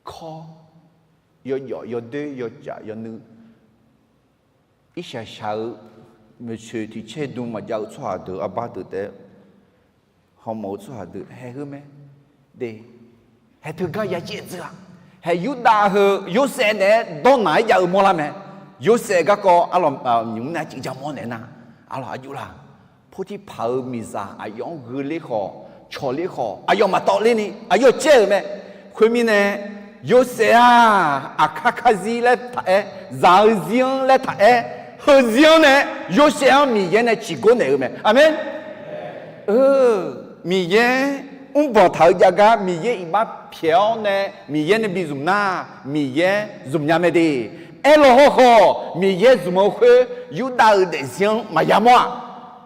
kawr, yawjawf yawdoer yawcaf yawnuiv, irshaq shaq-eu, maeqtsoeq tiq caer dm maqjav-eu tsawrhaq deuq, arbar deuq taef-aer hawmawf-eu tsawrhaq deuq haeq heu mae. De, haeq teugar ya caevdzeur-a. Haeq Yurdav heu Yorsaev naeq-aer dawrnaq-aer jav-eu mawrlar mae. Yorsaev garkawv arlawq, nymq mr nae arcuiv ja mawr naeq nar, arlawq aqjox laq, Portirpaq-euq miqzaq aqyawf-anr gheu ler khawf, cawq ler khawf, aqyawf maqtawv lerni aqyawf caer-euq mae. Khoermirnae, Yorsaev-aq, aqkar karzir laer taq-aer, zaq-eu zir-anr laer taq-aer, heuzir-anr nae Yorsaev-anr Miqyaer nae ciqgor naeq-eu mae. Aqmeq. Miqyaer mrbanq taq-eu jav gar Miqyaer iqbax pyaeq-awr nae Miqyaer nae bi zmq nar, Miqyaer zmq nya mae de. Aerlaw hawrkhawf, Miqyaer zmq-eu khoer Yurdav-euq daefzir-anr maqya mawr-aq.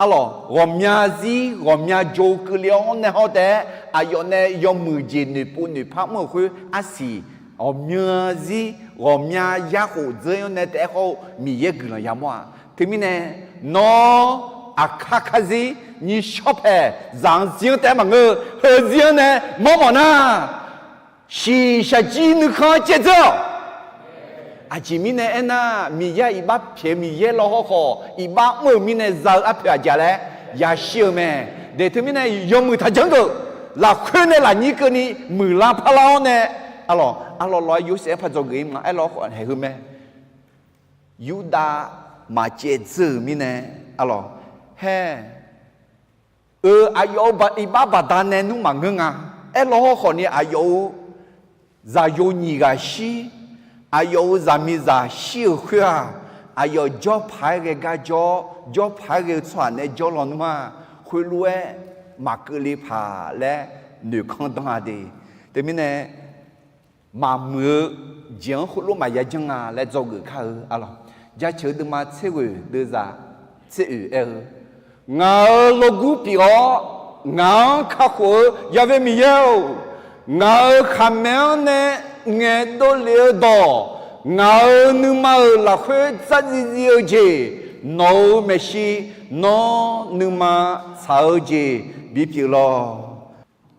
Arlawq, ghawqmya zir ghawqmya jo keuvle-awr nae hawr taef-aer aqyawf nae yawmuiq jeq noeqpov noeqpar mr-euq khoer arsiq, ghawqmya zir ghawqmya yarkhof dzeur-anr nae taef-aer hawr-eu Miqyaer guiqlanq ya mawr-aq. Teumirnae, nawr aqkar karzir nyiq shawr paeq zaq-anr zir-anr taef-aer maqngeur-eu, heuzir-anr nae mawrmawf nar, shiqshaq jir nuikhanr caevdzeur-awq. Aqjeq mirnae aernar, Miqyaer iqbax pyaeq-eu Miqyaer law hawrkhawf, iqbax mr-euq mirnae za-eu arpoeq aqjeq laer yashir-eu mae. De, teumirnae yawmuiq taqjanr geuf, lafkhoer nae lafnyir keuvni muiqlar parlar-awr nae, arlawq, arlawq lawq-aer Yorsaev-aer par dzawgeuf-ir ma. Aerlaw hawrkhawf haeq heu mae. Yurdav maqcaevdzeur-euq mirnae, arlawq, haer, eu, aqyawf-euq iqbax baqdanae nmr maqngeur nga. Aerlaw hawrkhawf ni aqyawf-euq zaqyo nyiq ghaq shir, aqyawf-euq zaqmiqzaq shir-euq khoer-aq, aqyawf jawrpaq-aer ghae gar jawr, jawrpaq-aer ghae-eu tsawrhaq nae jawr lawnmr-aq, khoerlof-aer maqkeuvle paq laer noeqkanr danr-a de. Teumirnae, maqmuiq-eu jeq-anr khoerlof maqya janr nga laer dzawgeuf kar-eu, arlawq. Jaceuq-eu deuvma tser ghoeq deuvzaq tser oeq aer-eu, ngaq-euq lawrgur pyeuf-awr, ngaq-anr kakhof-eu Yaqvae Miqyaer-or, ngaq-euq khaqmae-anr nae ngaeqdov lef-eu dawq, ngaq-euq nuima-euq lafkhoer dzardziv dziv-eu jeq, nawq-euq maeqshi, nawr nuima tsaq-eu jeq bipyeuf lawq.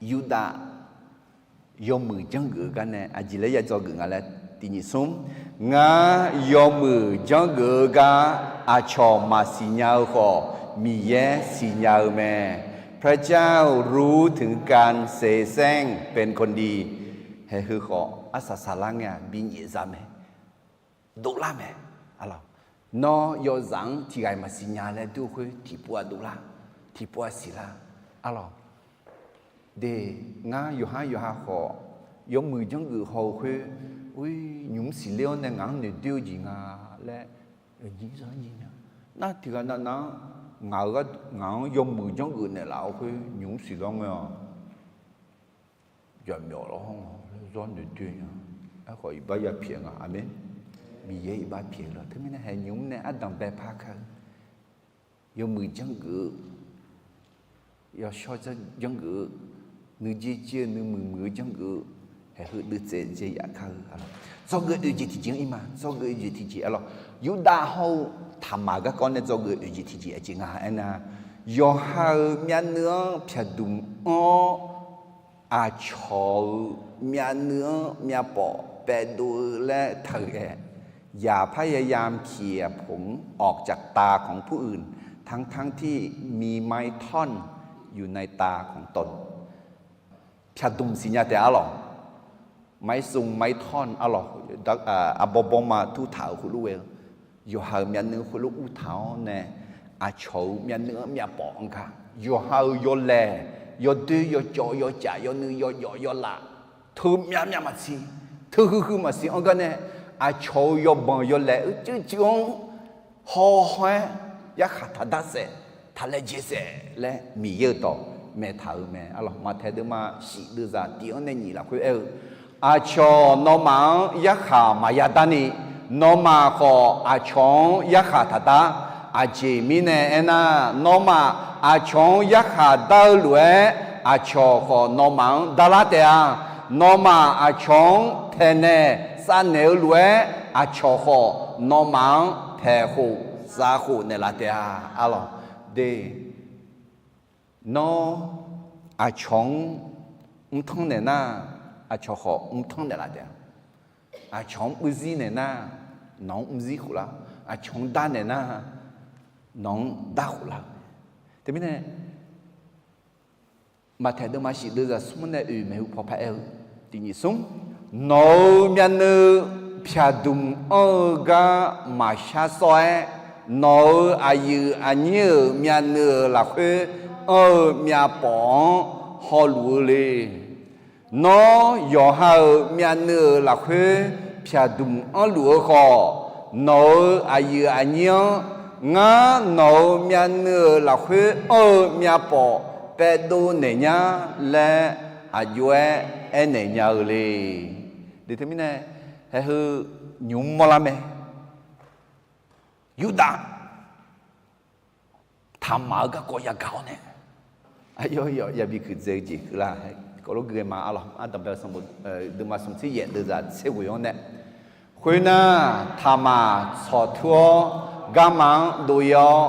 Yurdav yawmuiq janrgeuf-eu gar nae aqjeq laer ya dzawgeuf nga laer, tiq nyiq smr, ngar yawmuiq janrgeuf-eu gar aqcawq maqsiq nya-eu khawf, Miqyaer siqnya-eu mae. พระเจ้ารู้ถึงการเสแสร้งเป็นคนดี Haeq heu khawf arsaq saqlar ngae-aq, binyaef za mae. Dovlar mae. Arlawq, nawr yawzaq-anr tiq ghaq-iq maqsiq nya laer dur-eu khoer tiqpov-aq dovlar, tiqpov-aq siqlar. Arlawq, de, ngar yawqhar yawqha khawf yawmuiq janrgeuf haw-eu khoer, nymq mr siqler-awr nae ngaq-anr noeqdoer-eu jeq nga laer, nar tiq ghaq navnav-anr ngaq-euq, ngaq-anr yawmuiq janrgeuf naeqlaf-eu khoer nymq mr siqlar ngae-awq. Jaqmyawf lawr hawr nga, zawr noeqdoer nya. Aerkhawf iqbax yapyaeq nga. Aqmeq. Miqyaer iqbax pyaeq-eu lawr. Teumirnae haeq nymq mr nae ardanq bae par kar-eu, yawmuiq janrgeuf-eu, yawshawr janrgeuf-eu, nuijeq jeq-eu nuimuiq muiq-eu janrgeuf-eu, haeq heu deuvtsaev dzae yaf kar-eu. Dzawgeuf oeq jeq tiqjeq-anr ir ma. Dzawgeuf oeq jeq tiqjeq, arlawq, Yurdav hawr-eu taqmaq garkawv nae dzawgeuf oeq jeq tiqjeq aqjeq nga aernar, yawqha-euq myavnuiv-anr pyaqdmq anr-awr, aqcawq-euq myavnuiv-anr myavpawf paevdov-eu laer taqghae, อย่าพยายามเขี่ยผงออกจากตาของผู้อื่น ทั้งๆที่มีไม้ท่อนอยู่ในตาของตน Pyaqdmq siqnya taef arlawq. ไม้ซง ไม้ท่อน arlawq, arbawr bawrma turtaq-euq khoerlof ghae-eu, yawqha-euq myavnuiv khoerlof urtaq-awr nae, aqcawq-euq myavnuiv-anr myavpawf-anr gar, yawqha-euq yawlaeq, yawdoer yawcawv yawcaf yawnuiv yawjawf yawlaf, teu myavmyav maqsiq, teu huiqhuiq maqsiq-anr gar nae, aqcawq-euq yawbanq yawlaeq uicuiv cuiv-anr hawhaw-aer yarkhaq taqdar saef, taqlaejae saef laer Miqyaer-euq dawq maeqtaq-euq mae. Arlawq, Maqtaeq deuvma shif deuvzaq tiq-anr nae nyiq lafkhoer aer-eu, aqcawq nawmaf-anr yarkhaq maqya darni, nawmaf khawf aqcawq-anr yarkhaq taqdar. Aqjeq mirnae aernar, nawmaf aqcawq-anr yarkhaq dar-eu lof-aer, aqcawq khawf nawmaf-anr darlar taef-a. Nawmaf aqcawq-anr taeqnaeq tsavnaeq-eu lof-aer, aqcawq khawf nawmaf-anr taeqkhof tsavkhof naeqlaf taef-a. Arlawq, de, nawr aqcawq-anr mrtanr naeq nar, aqcawq khawf mrtanr naeqlaf taef-a. Aqcawq-anr mrzir naeq nar, nawq-anr mrzir khoflar. Aqcawq-anr dar naeq nar, nawq-anr dar khoflar-eu. Teumirnae, Maqtaeq deuvma shif deuvzaq smr nae oeq maeqhu paw paq-aer-eu, tiq nyiq smr, nawq-euq myavnuiv pyaq dmq anr-eu gar maqshar sawr-aer, nawq-euq aqyuif aqnyir-euq myavnuiv-euq lafkhoer anr-eu myavpawf-anr hawluf-eu le. Nawr yawqha-euq myavnuiv-euq lafkhoer pyaq dmq anrluf-eu khawf, nawq-euq aqyuif aqnyir-anr, ngar nawq-euq myavnuiv-euq lafkhoer anr-eu myavpawf paevdov naeq nyar laer aqjox-aer aernaeq nya-eu le. Teumirnae, haeqheu nymq mr mawrlar mae. Yurdav Taqmaq-eu garkawv yagaq-awr nae, aqyawf yawf yabi kuiqdzae-eu jeq keuvlar-a. Kawvlor gui-aer ma. Arlawq, Ardanqbae sanqbof deuvma smq tser yaef deuvzaq tser ghoeq-anr nae, khoernar, Taqmaq tsawqtur-awr garma-anr dov-ir-awr,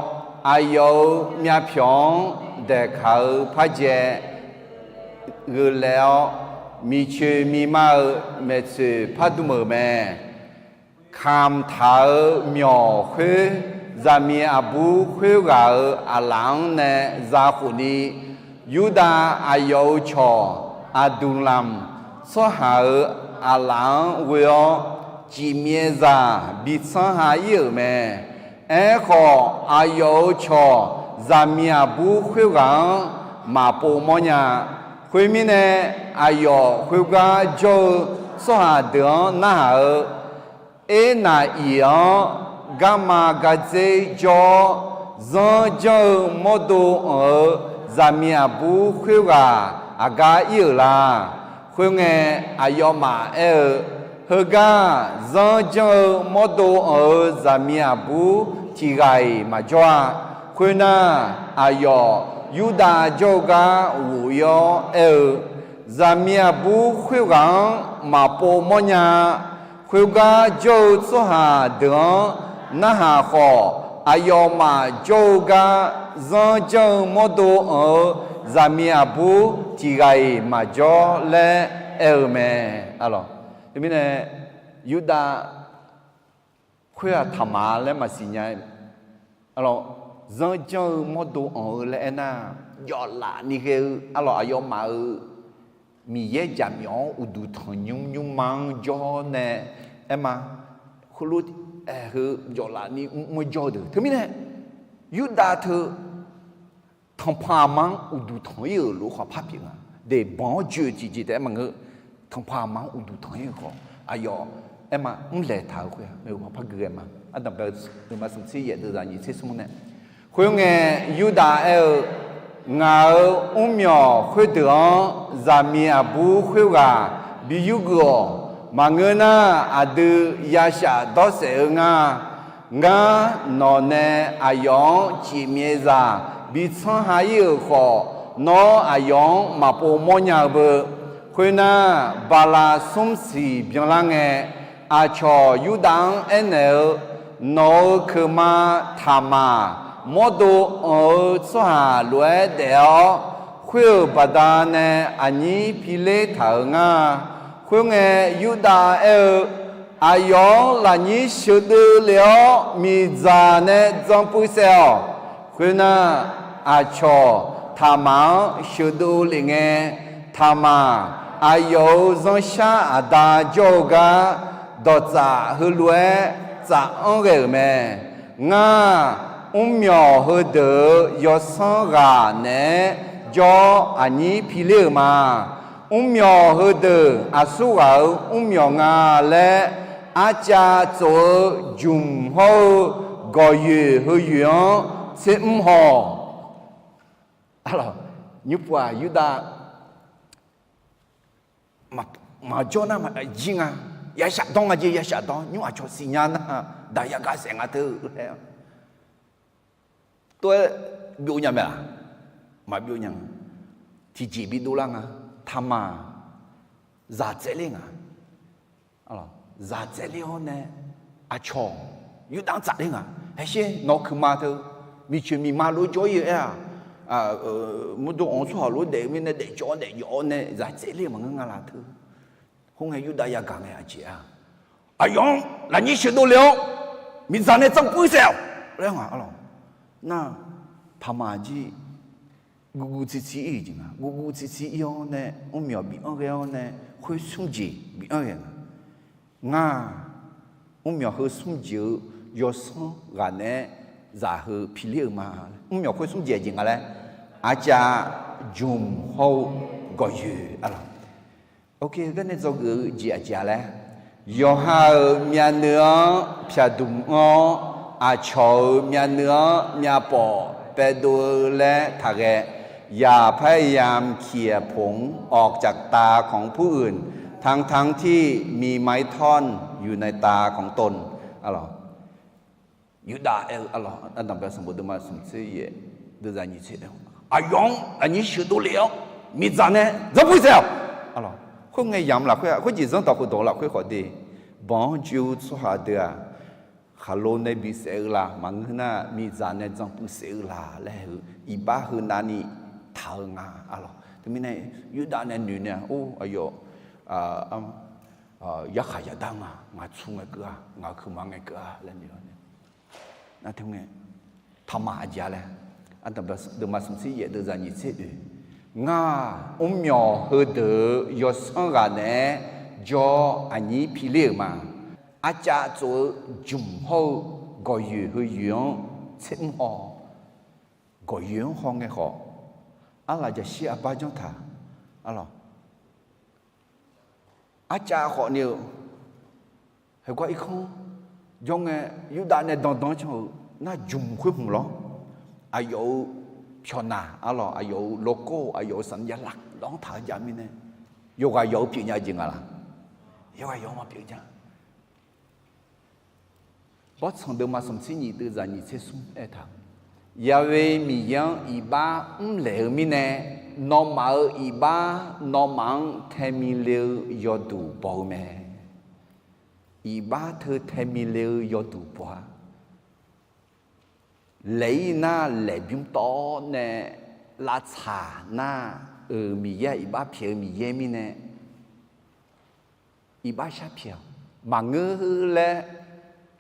aqyawf-euq myavpyawq-anr daeqkaq-eu pardzae geuflaeq-awr, miqcoeq miqma-euq maeqtsoeq pardm-euq mae. Kamq taq-euq myawq khoer, zaqmiq aqbur khoerghaq-euq aqlaf-anr nae za khofni, Yurdav aqyawf-euq cawq Aqduqlamq tsawrhaq-euq aqlaf-anr ghoe-awr, cifmyaevzaq bi tsanr ha-ir-euq mae. Aerkhawf, aqyawf-euq cawq zaqmiq aqbur khoerghaq-anr maqpov mawrnya. Khoermirnae, aqyawf khoergar jawr-eu tsawrhaq deuq-anr narhaq-eu, Ernav iq-anr garma gardzer jawr-awr, zanr janr-eu mawrdo anq-eu zaqmiq aqbur khoerghaq aqgar ir-euq la? Khoerngae, aqyawfmaf aer-eu, Heugar zanr janr-eu mawrdo anq-eu zaqmiq aqbur tiq ghaq-iq maqjawr-a. Khoernar, aqyawf Yurdav jawr-eu gar ghof-ir-awr aer-eu, Zaqmiq aqbur khoerghaq-anr maqpov mawrnya. Khoergar jawr-eu tsawrhaq deuq-anr narhaq khawf, aqyawfmaf jawr-eu gar zanr janr-eu mawrdo anq-eu zaqmiq aqbur tiq ghaq-iq maqjawr laer aer-eu mae. Arlawq, teumirnae, Yurdav khoer-aq Taqmaq laer maqsiq nya. Arlawq, zanr janr-eu mawrdo anq-eu laer aernar, jawflaf ni ghae-eu arlawq aqyawfmaf-euq Miqyaer jaqmyawf-anr uqduq tanq nymr nymrma-anr jawr nae aer ma. Khoerlof-aer heu jawflaf ni mr-anr jawr-eu deuq teumirnae, Yurdav teu tanqpanq aqma-anr uqduq tanq-ir-euq lof-aer khawf par pyeuf nga. Daeqbanq-anr joe-eu tiqjeq taef-aer maqngeur. Tanqpanq aqma-anr uqduq tanq-ir-euq khawf aqyawf aer ma mrlaeq taq-eu khoer-aq, par gui-aer ma. Ardanqbae-eu smq tser yaef deuvzaq nyiq tser smr nae, khoerngae, Yurdav aer-eu, Ngaq-euq mrmyawq khoerdeuq-anr zaqmiq aqbur khoerghaq bi yurgeuf-awq. Maqngeur nar, aqdui yashaf dawrsaef-eu nga. Ngar nawq nae aqyawf-anr cifmyaevzaq bi tsanr ha-ir-euq khawf, nawr aqyawf-anr maqpov mawrnya-eu beu. Khoernar, bala smr siq byanlar ngae, aqcawq Yurdav-anr aernaeq-eu, Nawq-euq keuqma Taqmaq, mawrdo anq-eu tsawrhaq lof-aer daef-awr, khoer-euq baqdanae aqnyir pi ler taq-euq nga. Khoerngae, Yurdav aer-eu, Aqyawf-anr lafnyir sheuqdeuv lef-awr, miqdzaq nae dzan puiv saef-awq. Khoernar, aqcawq Taqmaq-anr sheuqdeuv lef ngae, Taqmaq aqyawf-euq zanrshar aqda jawr-eu gar dawqtsaf heulof-aer tsaf-anr ghae-euq mae. Ngar, mrmyawq heudeuq-euq yawsanr ghaq naeq-aer jawr-awr aqnyir pi ler-euq ma. Mrmyawq heudeuq aqsur ghaq-euq mrmyawq nga laer, arcav tsof-eu jmq hawr-eu gawqyoeq heu yoeq-anr tser mr haw-awq. Arlawq, Nymrpov-aq Yurdav maqjawr nar jir nga. Yashaf dawr nga jeq, yashaf dawr. Nymr aqcawq siqnya nar daq yagaq saef nga teu laer tov-aer byov nya mae-aq? Maqbyov nya. Tiqjeq bidov lar nga. Taqmaq zaq tsaevler nga. Zaq tsaevler-awr nae aqcawq Yurdav-anr tsafler nga. Haesher nawq-eu kuiqma teu miqcoeq miqma lof jawr-ir-eu aer-aq, murdo anq-eu tsawrhaq lof-aer daef-eu mirnae daefcawv-awr daefjawv-awr nae zaq tsaevler maqngeur nga laf teu. Khoerngae Yurdav yagaq ngae aqjeq-aq, aqyawf-anr lafnyir sheuqdov le-awr miqdzaq nae dzanr puir saef-awq laer nga. Arlawq, nar taqmaq jir guvguv tsirtsir ir-euq jeq nga. Guvguv tsirtsir ir-awr nae mrmyawq bif-anr ghae-awr nae khoer smr jeq bif-anr ghae nga. Ngar mrmyawq heu smr jeq-eu yawsanr ghaq naeq-aer zaq heu piler-euq ma. Mrmyawq khoer smr jeq aqjeq nga laer, aqcaf jmq hawr-eu gawqyoeq arlawq. Oke, garnae dzawgeuf-eu jeq aqjeq-a laer, yawqha-euq myavnuiv-anr pyaqdmq anr-awr, aqcawq-euq myavnuiv-anr myavpawf paevdov-eu laer taqghae. อย่าพยายามเขี่ยผงออกจากตาของผู้อื่น ทั้งๆ ที่มีไม้ท่อนอยู่ในตาของตน Yurdav aer-eu arlawq, ardanqbae sanqbof deuvma smq tser yaef deuvzaq nyiq tser, aqyawf-anr aqnyir sheuqdov le-awr miqdzaq nae dzanr puir saef-awq. Khoerngae yamq lafkhoer-aq, khoerjeq zanrdawq khofdawq lafkhoer khawf de, banq-anr joe-eu tsawrhaq deuq-aq, khaqlo nae bisaef-eu la maqngeur nar, miqdzaq nae dzanr puir saef-eu la laer-eu iqbax heu navni taq-eu nga arlawq. Teumirnae Yurdav nae noeq nae-a, or, aqyawf yarkhaq yaqdar nga, ngaq tsu ngae keuv-a, ngaq-euq kuiqma ngae keuv-a laer noeq-awr nae, nar teu ngae taqmaq aqjeq-a laer, ardanqbae deuvma smq tser yaef deuvzaq nyiq tser oeq, ngar mrmyawq heudeuq-euq yawsanr ghaq naeq-aer jawr-awr aqnyir piler-euq ma. Aqcaf tsof-eu jmq hawr-eu gawqyoeq heu yoeq-anr tser mr haw, gawqyoeq-anr haw ngae khawf, arlaf jaqshir arbar janr taq, arlawq, arcav khawf ni-eu, heugar irkanr jawr ngae, Yurdav nae dandan can-euq nar jmq khoer hmq lawr, aqyawf-euq pyawqnaq arlawq, aqyawf-euq lawrkawr, aqyawf-euq sanqnya laf lanr taq-eu jav mirnae, yawqghaq yawq-eu pyeuf nya jeq nga laq? Yawqghaq yawq-eu maqpyeuf nya. Bawrtsanq deuvma smq tser nyiq deuvzaq nyiq tser smr aertaq, Yahweh Miqyaer-anr iqbax mrlaeq-eu mirnae, nawmaf-euq iqbax nawmaf-anr taemile-eu yawduq baw-eu mae. Iqbax teu taemile-eu yawduq baw-a. Laeq-ir nar laeqbymr tawv-awr nae lavtsaq nar-euq Miqyaer-aq iqbax pyaeq-eu Miqyaer mirnae, iqbax sharpyaeq-awq. Maqngeur laer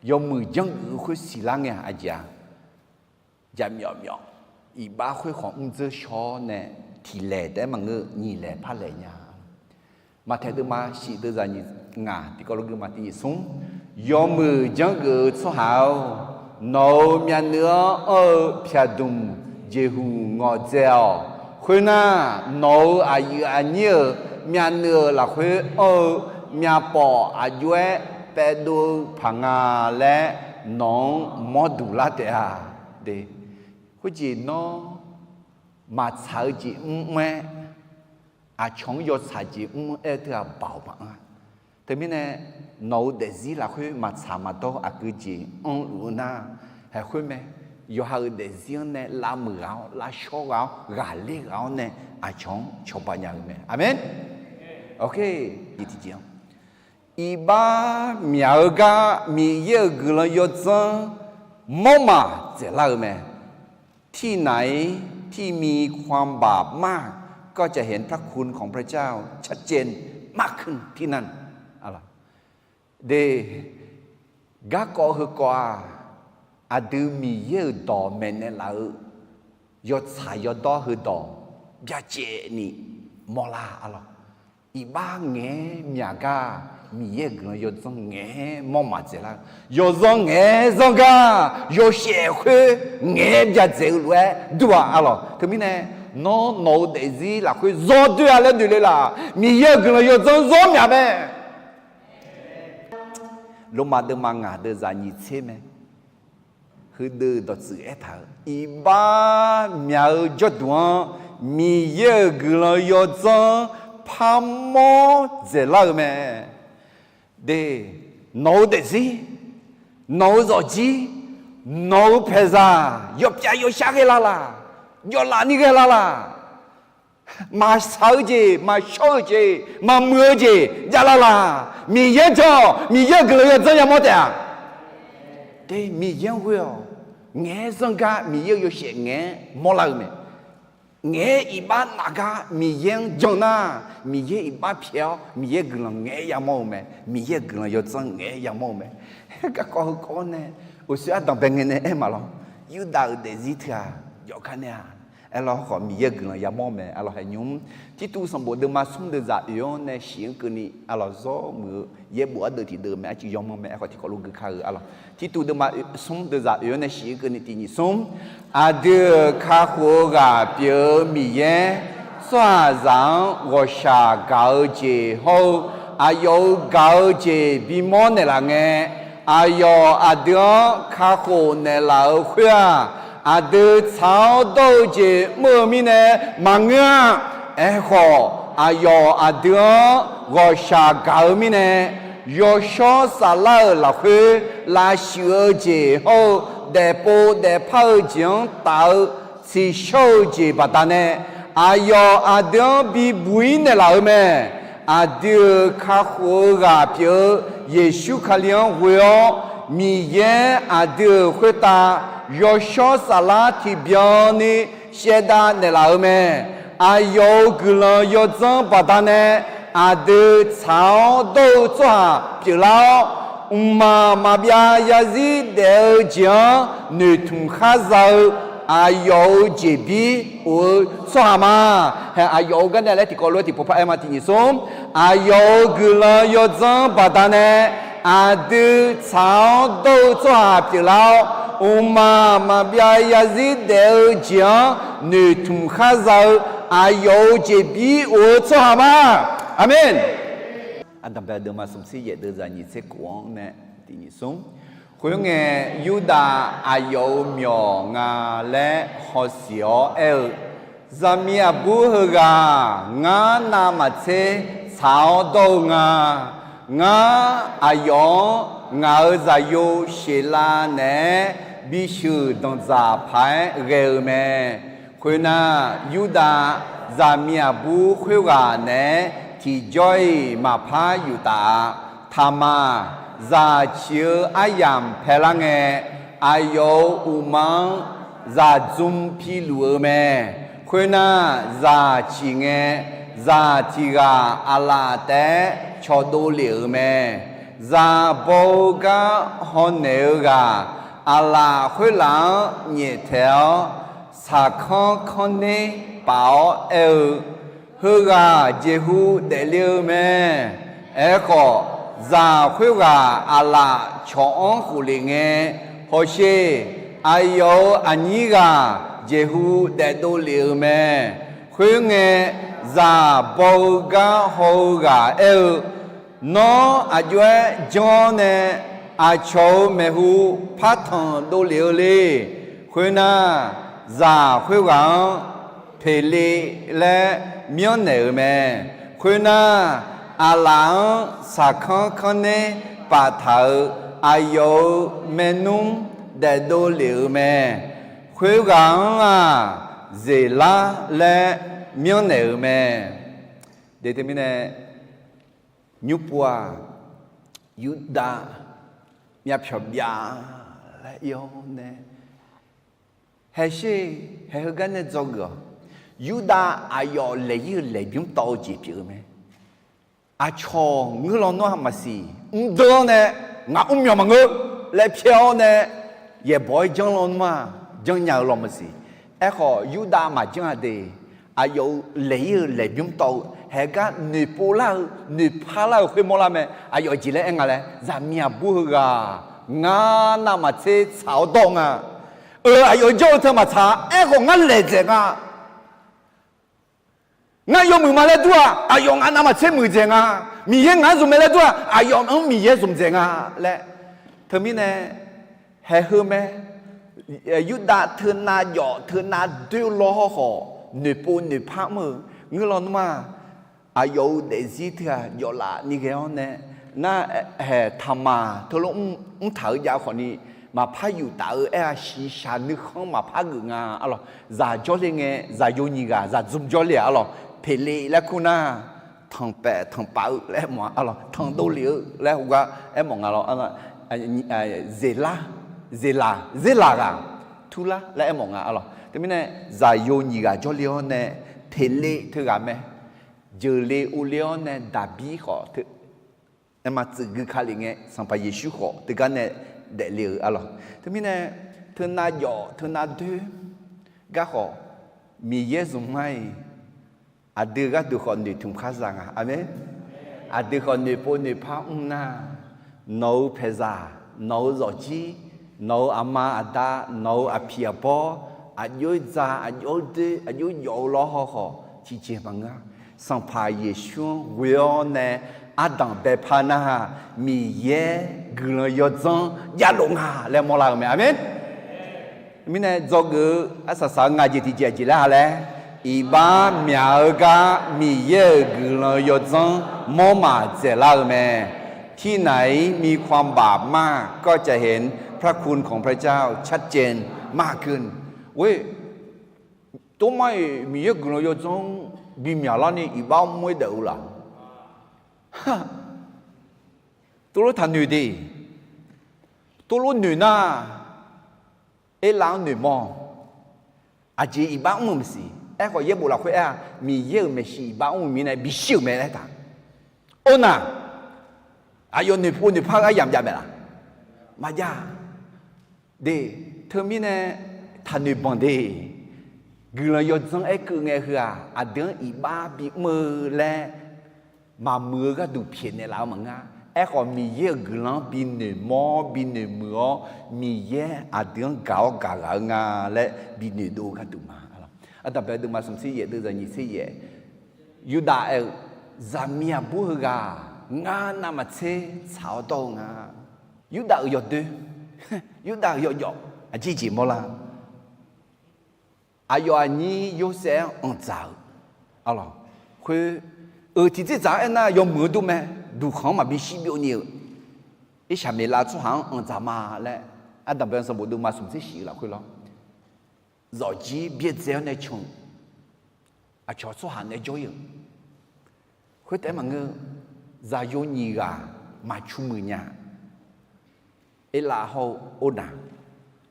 yawmuiq janrgeuf-eu khoer siqlar ngae-aq aqjeq-a. Jaqmyawf myawf, iqbax khoer khawf mrdzeur shaw-awr nae tiq laeq taef-aer maqngeur, nyiq laeq par laeq nya. Maqtaeq deuvma shif deuvzaq nyiq ngaq tiqkawv lof geufma tiq nyiq smr, yawmuiq janrgeuf-eu tsawrhaq-or, nawq-euq myavnuiv-anr anr-eu pyaqdmq jeqhuq ngawqdzae-awq. Khoernar, nawq-euq aqyuif aqnyir-euq myavnuiv-euq lafkhoer anr-eu myavpawf aqjox-aer paevdov-eu paq nga laer nawq-anr mawrduq lar taef-a. Khoerjeq nawr maqtsaq-eu jeq mr mr-aer, aqcawq-anr yawtsaq jeq mr mr-aer teu-aq baoq maqanr-a. Teumirnae nawq-euq daefzir lafkhoer maqtsaq maqdawr aqgeu jeq anrluf-eu nar, haeq khoer mae. Yawqha-euq daefzir-anr nae lavmuiq ghaq-awr, lavshawr ghaq-awr, ghaqler ghaq-awr nae aqcawq-anr cawba nya-eu mae. Aqmeq. Iqbax myaq-eu gar Miqyaer-euq guiqlanq yawdzanr mawrmaf dzaeqlar-eu mae. ที่ไหนที่มีความบาปมาก ก็จะเห็นพระคุณของพระเจ้าชัดเจนมากขึ้นที่นั่น De, garkawv heukawv-aq, aqdui Miqyaer-euq dawq maeqnaeq laf-eu yawtsaq yawdawr heudawq byacaevni mawrlar arlawq. Iqbax ngaeq-aer myaq gar Miqyaer-euq guiqlanq yawdzanr ngaeq-aer mawrmaf dzaeqlar-eu, yawzanr ngaeq-aer zanr gar yawshaef khoer ngaeq-aer byacaevdzaeq-eu lof-aer dur-aq arlawq. Teumirnae nawr nawq-eu daefzir lafkhoer zawr doer-a laer noeq le laf? Miqyaer-euq guiqlanq yawdzanr zawr myaq mae. Lormav deuvma ngaq deuvzaq nyiq tser mae. Heudeuq dawqtsuif aertaq-eu, iqbax myaq-eu jawrduq-anr Miqyaer-euq guiqlanq yawdzanr parmawr dzaeqlar-eu mae. De, nawq-eu daefzir, nawq-eu zawqjir, nawq-eu paeqzaq yawpyav yawshar ghae lar laq, jawvlaf ni ghae lar laq, maqsaq-eu jeq, maqshawr-eu jeq, maqmuiq-eu jeq javlar laq. Miqyaer jawr-awq, Miqyaer-euq guiqlanq yawdzanr yamawr taef-a. De, Miqyaer-anr ghoe-awq. Ngaeq-aer zanr gar Miqyaer-euq yawshaef ngaeq-aer mawrlar-eu mae. Ngaeq-aer iqbax naf gar Miqyaer-anr jan nar, Miqyaer iqbax pyaeq-awr Miqyaer guiqlanq ngaeq-aer yamawr-eu mae. Miqyaer-euq guiqlanq yawdzanr ngaeq-aer yamawr-eu mae. Garkawv heukawv-awr nae uqshoe ardanqbae ngae nae aer maqlawr. Yurdav-euq daefzir teu-aq jawfkar nae-aq, aerlawr khawf Miqyaer-euq guiqlanq yamawr-eu mae. Arlawq haeqnymr, Tirtuv sanqbof deuvma smr deuvzaq oeq-anr nae shif-anr keuvni arlawq zawr muiq-eu yaerbof ardeuv tiqdeuv mae. Arcuiv yawmanr mae. Aerkhawf tiqkawv lof gui kar-eu arlawq. Tirtuv deuvma smr deuvzaq oeq-anr nae shif-anr keuvni tiq nyiq smr. Aqdui-euq kakhof-eu ghaq pyeuf-eu Miqyaer, tsawrhaqzaq-anr ghawqshaq gaq-eu jeq hawr-eu, aqyawf-euq gaq-eu jeq bimawr naeqlaf ngae, aqyawf aqdui-anr kakhof naeqlaf-eu khoer-aq, aqdui tsaq-awr dawr-eu jeq mr-eu mirnae maqngeur-a. Aerkhawf, aqyawf aqdui-anr ghawqshaq gaq-eu mirnae, yawshawr saflar-euq lafkhoer lavshuif-eu jeq hawr-eu, daefpov daefpar-eu jeq-anr taf-eu tsiqshawr-eu jeq baqdanae, aqyawf aqdui-anr bibuq-ir naeqlaf-eu mae. Aqdui-euq kakhof-eu ghaq pyeuf-eu Yeqsur Kali-anr ghoe-awr, Miqyaer aqdui-euq khoertav yawshawr saflar tiqbyan ni shaevdav naeqlaf-eu mae. Aqyawf-euq guiqlanq yawdzanr baqdanae, aqdui tsaq-awr dawr-eu tsawrhaq pyeuflar-awr, mqmaq maqbyav zarzir daef-eu jeq-anr noeqtmq khar za-eu aqyawf-euq jeqbir of-eu tsawrhaq ma. Hae, aqyawf-euq garnae laer tiqkawv lof-aer tiqpov par aer ma. Tiq nyiq smr, aqyawf-euq guiqlanq yawdzanr baqdanae, aqdui tsaq-awr dawr-eu tsawrhaq pyeuflar-awr, mqmaq maqbyav zarzir daef-eu jeq-anr noeqtmq khar za-eu aqyawf-euq jeqbir of-eu tsawrhaq ma. Aqmeq. Ardanqbae deuvma smq tser yaef deuvzaq nyiq tser kof-anr nae tiq nyiq smr. Khoerngae, Yurdav aqyawf-euq myawq nga laer hawsiq-awr aer-eu, Zaqmiq aqbur heughaq ngar navmaqtser tsaq-awr dawr-eu nga. Ngar aqyawf-anr ngaq-euq zaqyo sheuqlav naeq-aer bisheuq danqdzaq paq-aer ghae-eu mae. Khoernar, Yurdav zaqmiq aqbur khoerghaq naeq-aer tiqjawr-iq maqpar yuftaf-a. Taqmaq zaq ciq-eu aryamq paelar ngae, aqyawf-euq uqma-anr zaqdzmr piluf-eu mae. Khoernar, zaq ciq ngae, zaq tiq ghaq aqlaf taef-aer cawqdov lef-euq mae. Zaq baw-eu gar hawnaeq-eu ghaq aqlaf khoerlaf-anr nyaeftaeq-awr, saqkanr kanr ner paf-awr aer-eu, Heughaq jeqhu daefle-eu mae. Aerkhawf, zaq khoerghaq aqlaf cawq-anr khofle ngae, hawsher, aqyawf-euq aqnyir ghaq jeqhu daefdov lef-eu mae. Khoerngae, zaq baw-eu gar haw-eu ghaq aer-eu, Nawr aqjox-aer janr-awr nae, aqcawq-euq maeqhu partanq dovlef-eu le. Khoernar, zaq khoerghaq-anr Peqle laer myanrnaeq-euq mae. Khoernar, aqlaf-anr saqkanr kanr ner paftaq-euq aqyawf-euq maernmr daefdov lef-euq mae. Khoerghaq-anr-aq, Zeqlar laer myanrnaeq-euq mae. Deq teumirnae, nymrpov-aq, Yurdav myavpyawq byav laer ir-awr nae, haesher, haeheu gar nae dzawgeuf-awq. Yurdav aqyawf laeq-ir-eu laeqbymr tawv-eu jeq pyeuf-eu mae. Aqcawq ngeur lawnmr-aq maqsiq, mrdeuv-awr nae, ngaq mrmyawq maqngeur laer pyaer-awr nae, yaeqbawq-aer janr lawnmr-aq, janrnya-eu law maqsiq. Aerkhawf, Yurdav maqjanr-a de. Aqyawf-euq laeq-ir-eu laeqbymr tawv-eu, haegar noeqpov lar-eu, noeqpar lar-eu khoer mawrlar mae. Aqyawf jeq laer aer nga laer, zaqmiq aqbur heughaq ngar navmaqtser tsaq-awr dawr-eu nga. Eu, aqyawf janr-eu teu maqtsaq-a. Aerkhawf, ngar laeq dzaeq nga. Ngar yawmuiq ma laer dur-aq, aqyawf ngaq navmaqtser muiqdzaeq nga. Miqyaer ngaq-anr zmq mae laer dur-aq, aqyawf-anr Miqyaer zmqdzaeq nga laer. Teumirnae, haeheu mae. Yurdav teunav jawf teunav doer-eu law hawkhawf, noeqpov noeqpar mr-eu ngeur lawnmr-aq, aqyawf-euq daefzir teughaq jawflaf ni ghae-awr nae, nar, haeq Taqmaq teulof mr taq-eu jav khawfni, maqpar yuf taf-eu aer-a, shiqshaq nuikhanr maqpar geuf nga arlawq. Zaq jawrle ngae, zaqyo nyiq ghaq zaqdzmr jawrle-aq arlawq, Peqlev laer kur nar, tanqpaef tanqpav-eu laer aermawf-a arlawq, tanqdov lef-eu laer heugar aermawf nga lawr. Zeqlar, Zeqlaq, Zeqlaq ghaq, Turlar laer aermawf nga arlawq. Teumirnae zaqyo nyiq ghaq jawrle-awr nae, Peqlev teughaq mae, jeuqle ovle-awr nae Daqbir khawf teu, aerma tsuif gui ka lef ngae, Sanqpaq Yeqsur khawf teugar nae daefle-eu arlawq. Teumirnae teunav jawf teunav doer gar khawf, Miqyaer zmq ma-iq, aqdui gharduq khawf noeqtmq khar za nga. Aqmeq. Aqdui khawf noeqpov noeqpar mr nar, nawq-euq paeqzaq, nawq-euq zawqjir, nawq-euq aqma aqda, nawq-euq aqpiq aqbawr, aqjox-aer dza, aqjox-aer doer, aqjox-aer jawf-eu lawr haw khawf tiqjeq maqngeur-a. Sanqpaq Yeqsur-anr ghoe-awr nae ardanq baepar nar, Miqyaer guiqlanq yawdzanr javlof nga laer mawrlar-euq mae. Aqmeq. Mirnae dzawgeuf-eu arsaq saq-eu ngaq jeq tiqjeq aqjeq laer ha laer, iqbax myaq-eu gar Miqyaer-euq guiqlanq yawdzanr mawr maq dzaeqlar-eu mae. ที่ไหนมีความบาปมาก ก็จะเห็นพระคุณของพระเจ้าชัดเจนมากขึ้น Ghoe, tawrmar-iq Miqyaer guiqlanq yawdzanr bi myaqlar ni iqbax mr-aer daef-eu laf. Tov lof taqnoeq de. Tov lof noeq nar, erlaf-anr noeqmawr. Aqjeq iqbax mr-euq maqsiq. Aerkhawf yaerbof lafkhoer aer-a, Miqyaer-euq maeqshi iqbax mr-eu mirnae bishir-euq mae laer taq. Or nar, aqyawf noeqpov noeqpar-eu aryamq jav mae laf? Maqjav. De, teumirnae taqnoeq banq de. Guiqlanq yawdzanr aerkeuv ngae heu-aq, aqdui-anr iqbax bimr-eu laer maqmuiq-eu gharduq pyaeqnaeq laf-eu maqngeur. Aerkhawf Miqyaer-euq guiqlanq-anr bi noeqmawr bi noeqmuiq-awr, Miqyaer aqdui-anr gaq-awr gaq ghaq-eu nga laer bi noeqdov-eu gharduq ma. Ardanqbae deuvma smq tser yaef deuv zaqnyiq tser yaef, Yurdav aer-eu, zaqmiq aqbur heughaq ngar navmaqtser tsaq-awr dawr-eu nga. Yurdav-euq yawdoer, Yurdav-euq yawjawf aqjeq jeq mawrlar. Aqyawf aqnyir Yorsaev-anr anqdzaq-euq, arlawq, khoer, euq tiqdzerdzaq-anr aernar yawmuiq-eu dur mae. Duqkhanq-anr maqbi shir byov ni-euq, Irsaqmeqlav tsawrhaq-anr anqdzaq ma laer, Ardanqbae sanqbof deuvma smq tser shif-eu lafkhoer lawr, zawqjir byaerdzae-awr nae can-eu, aqcawq tsawrhaq nae jawr-ir-euq, khoertaef-aer maqngeur, zaqyo nyiq ghaq maqcu muiq nya. Erlaf hawr-eu Ornaq,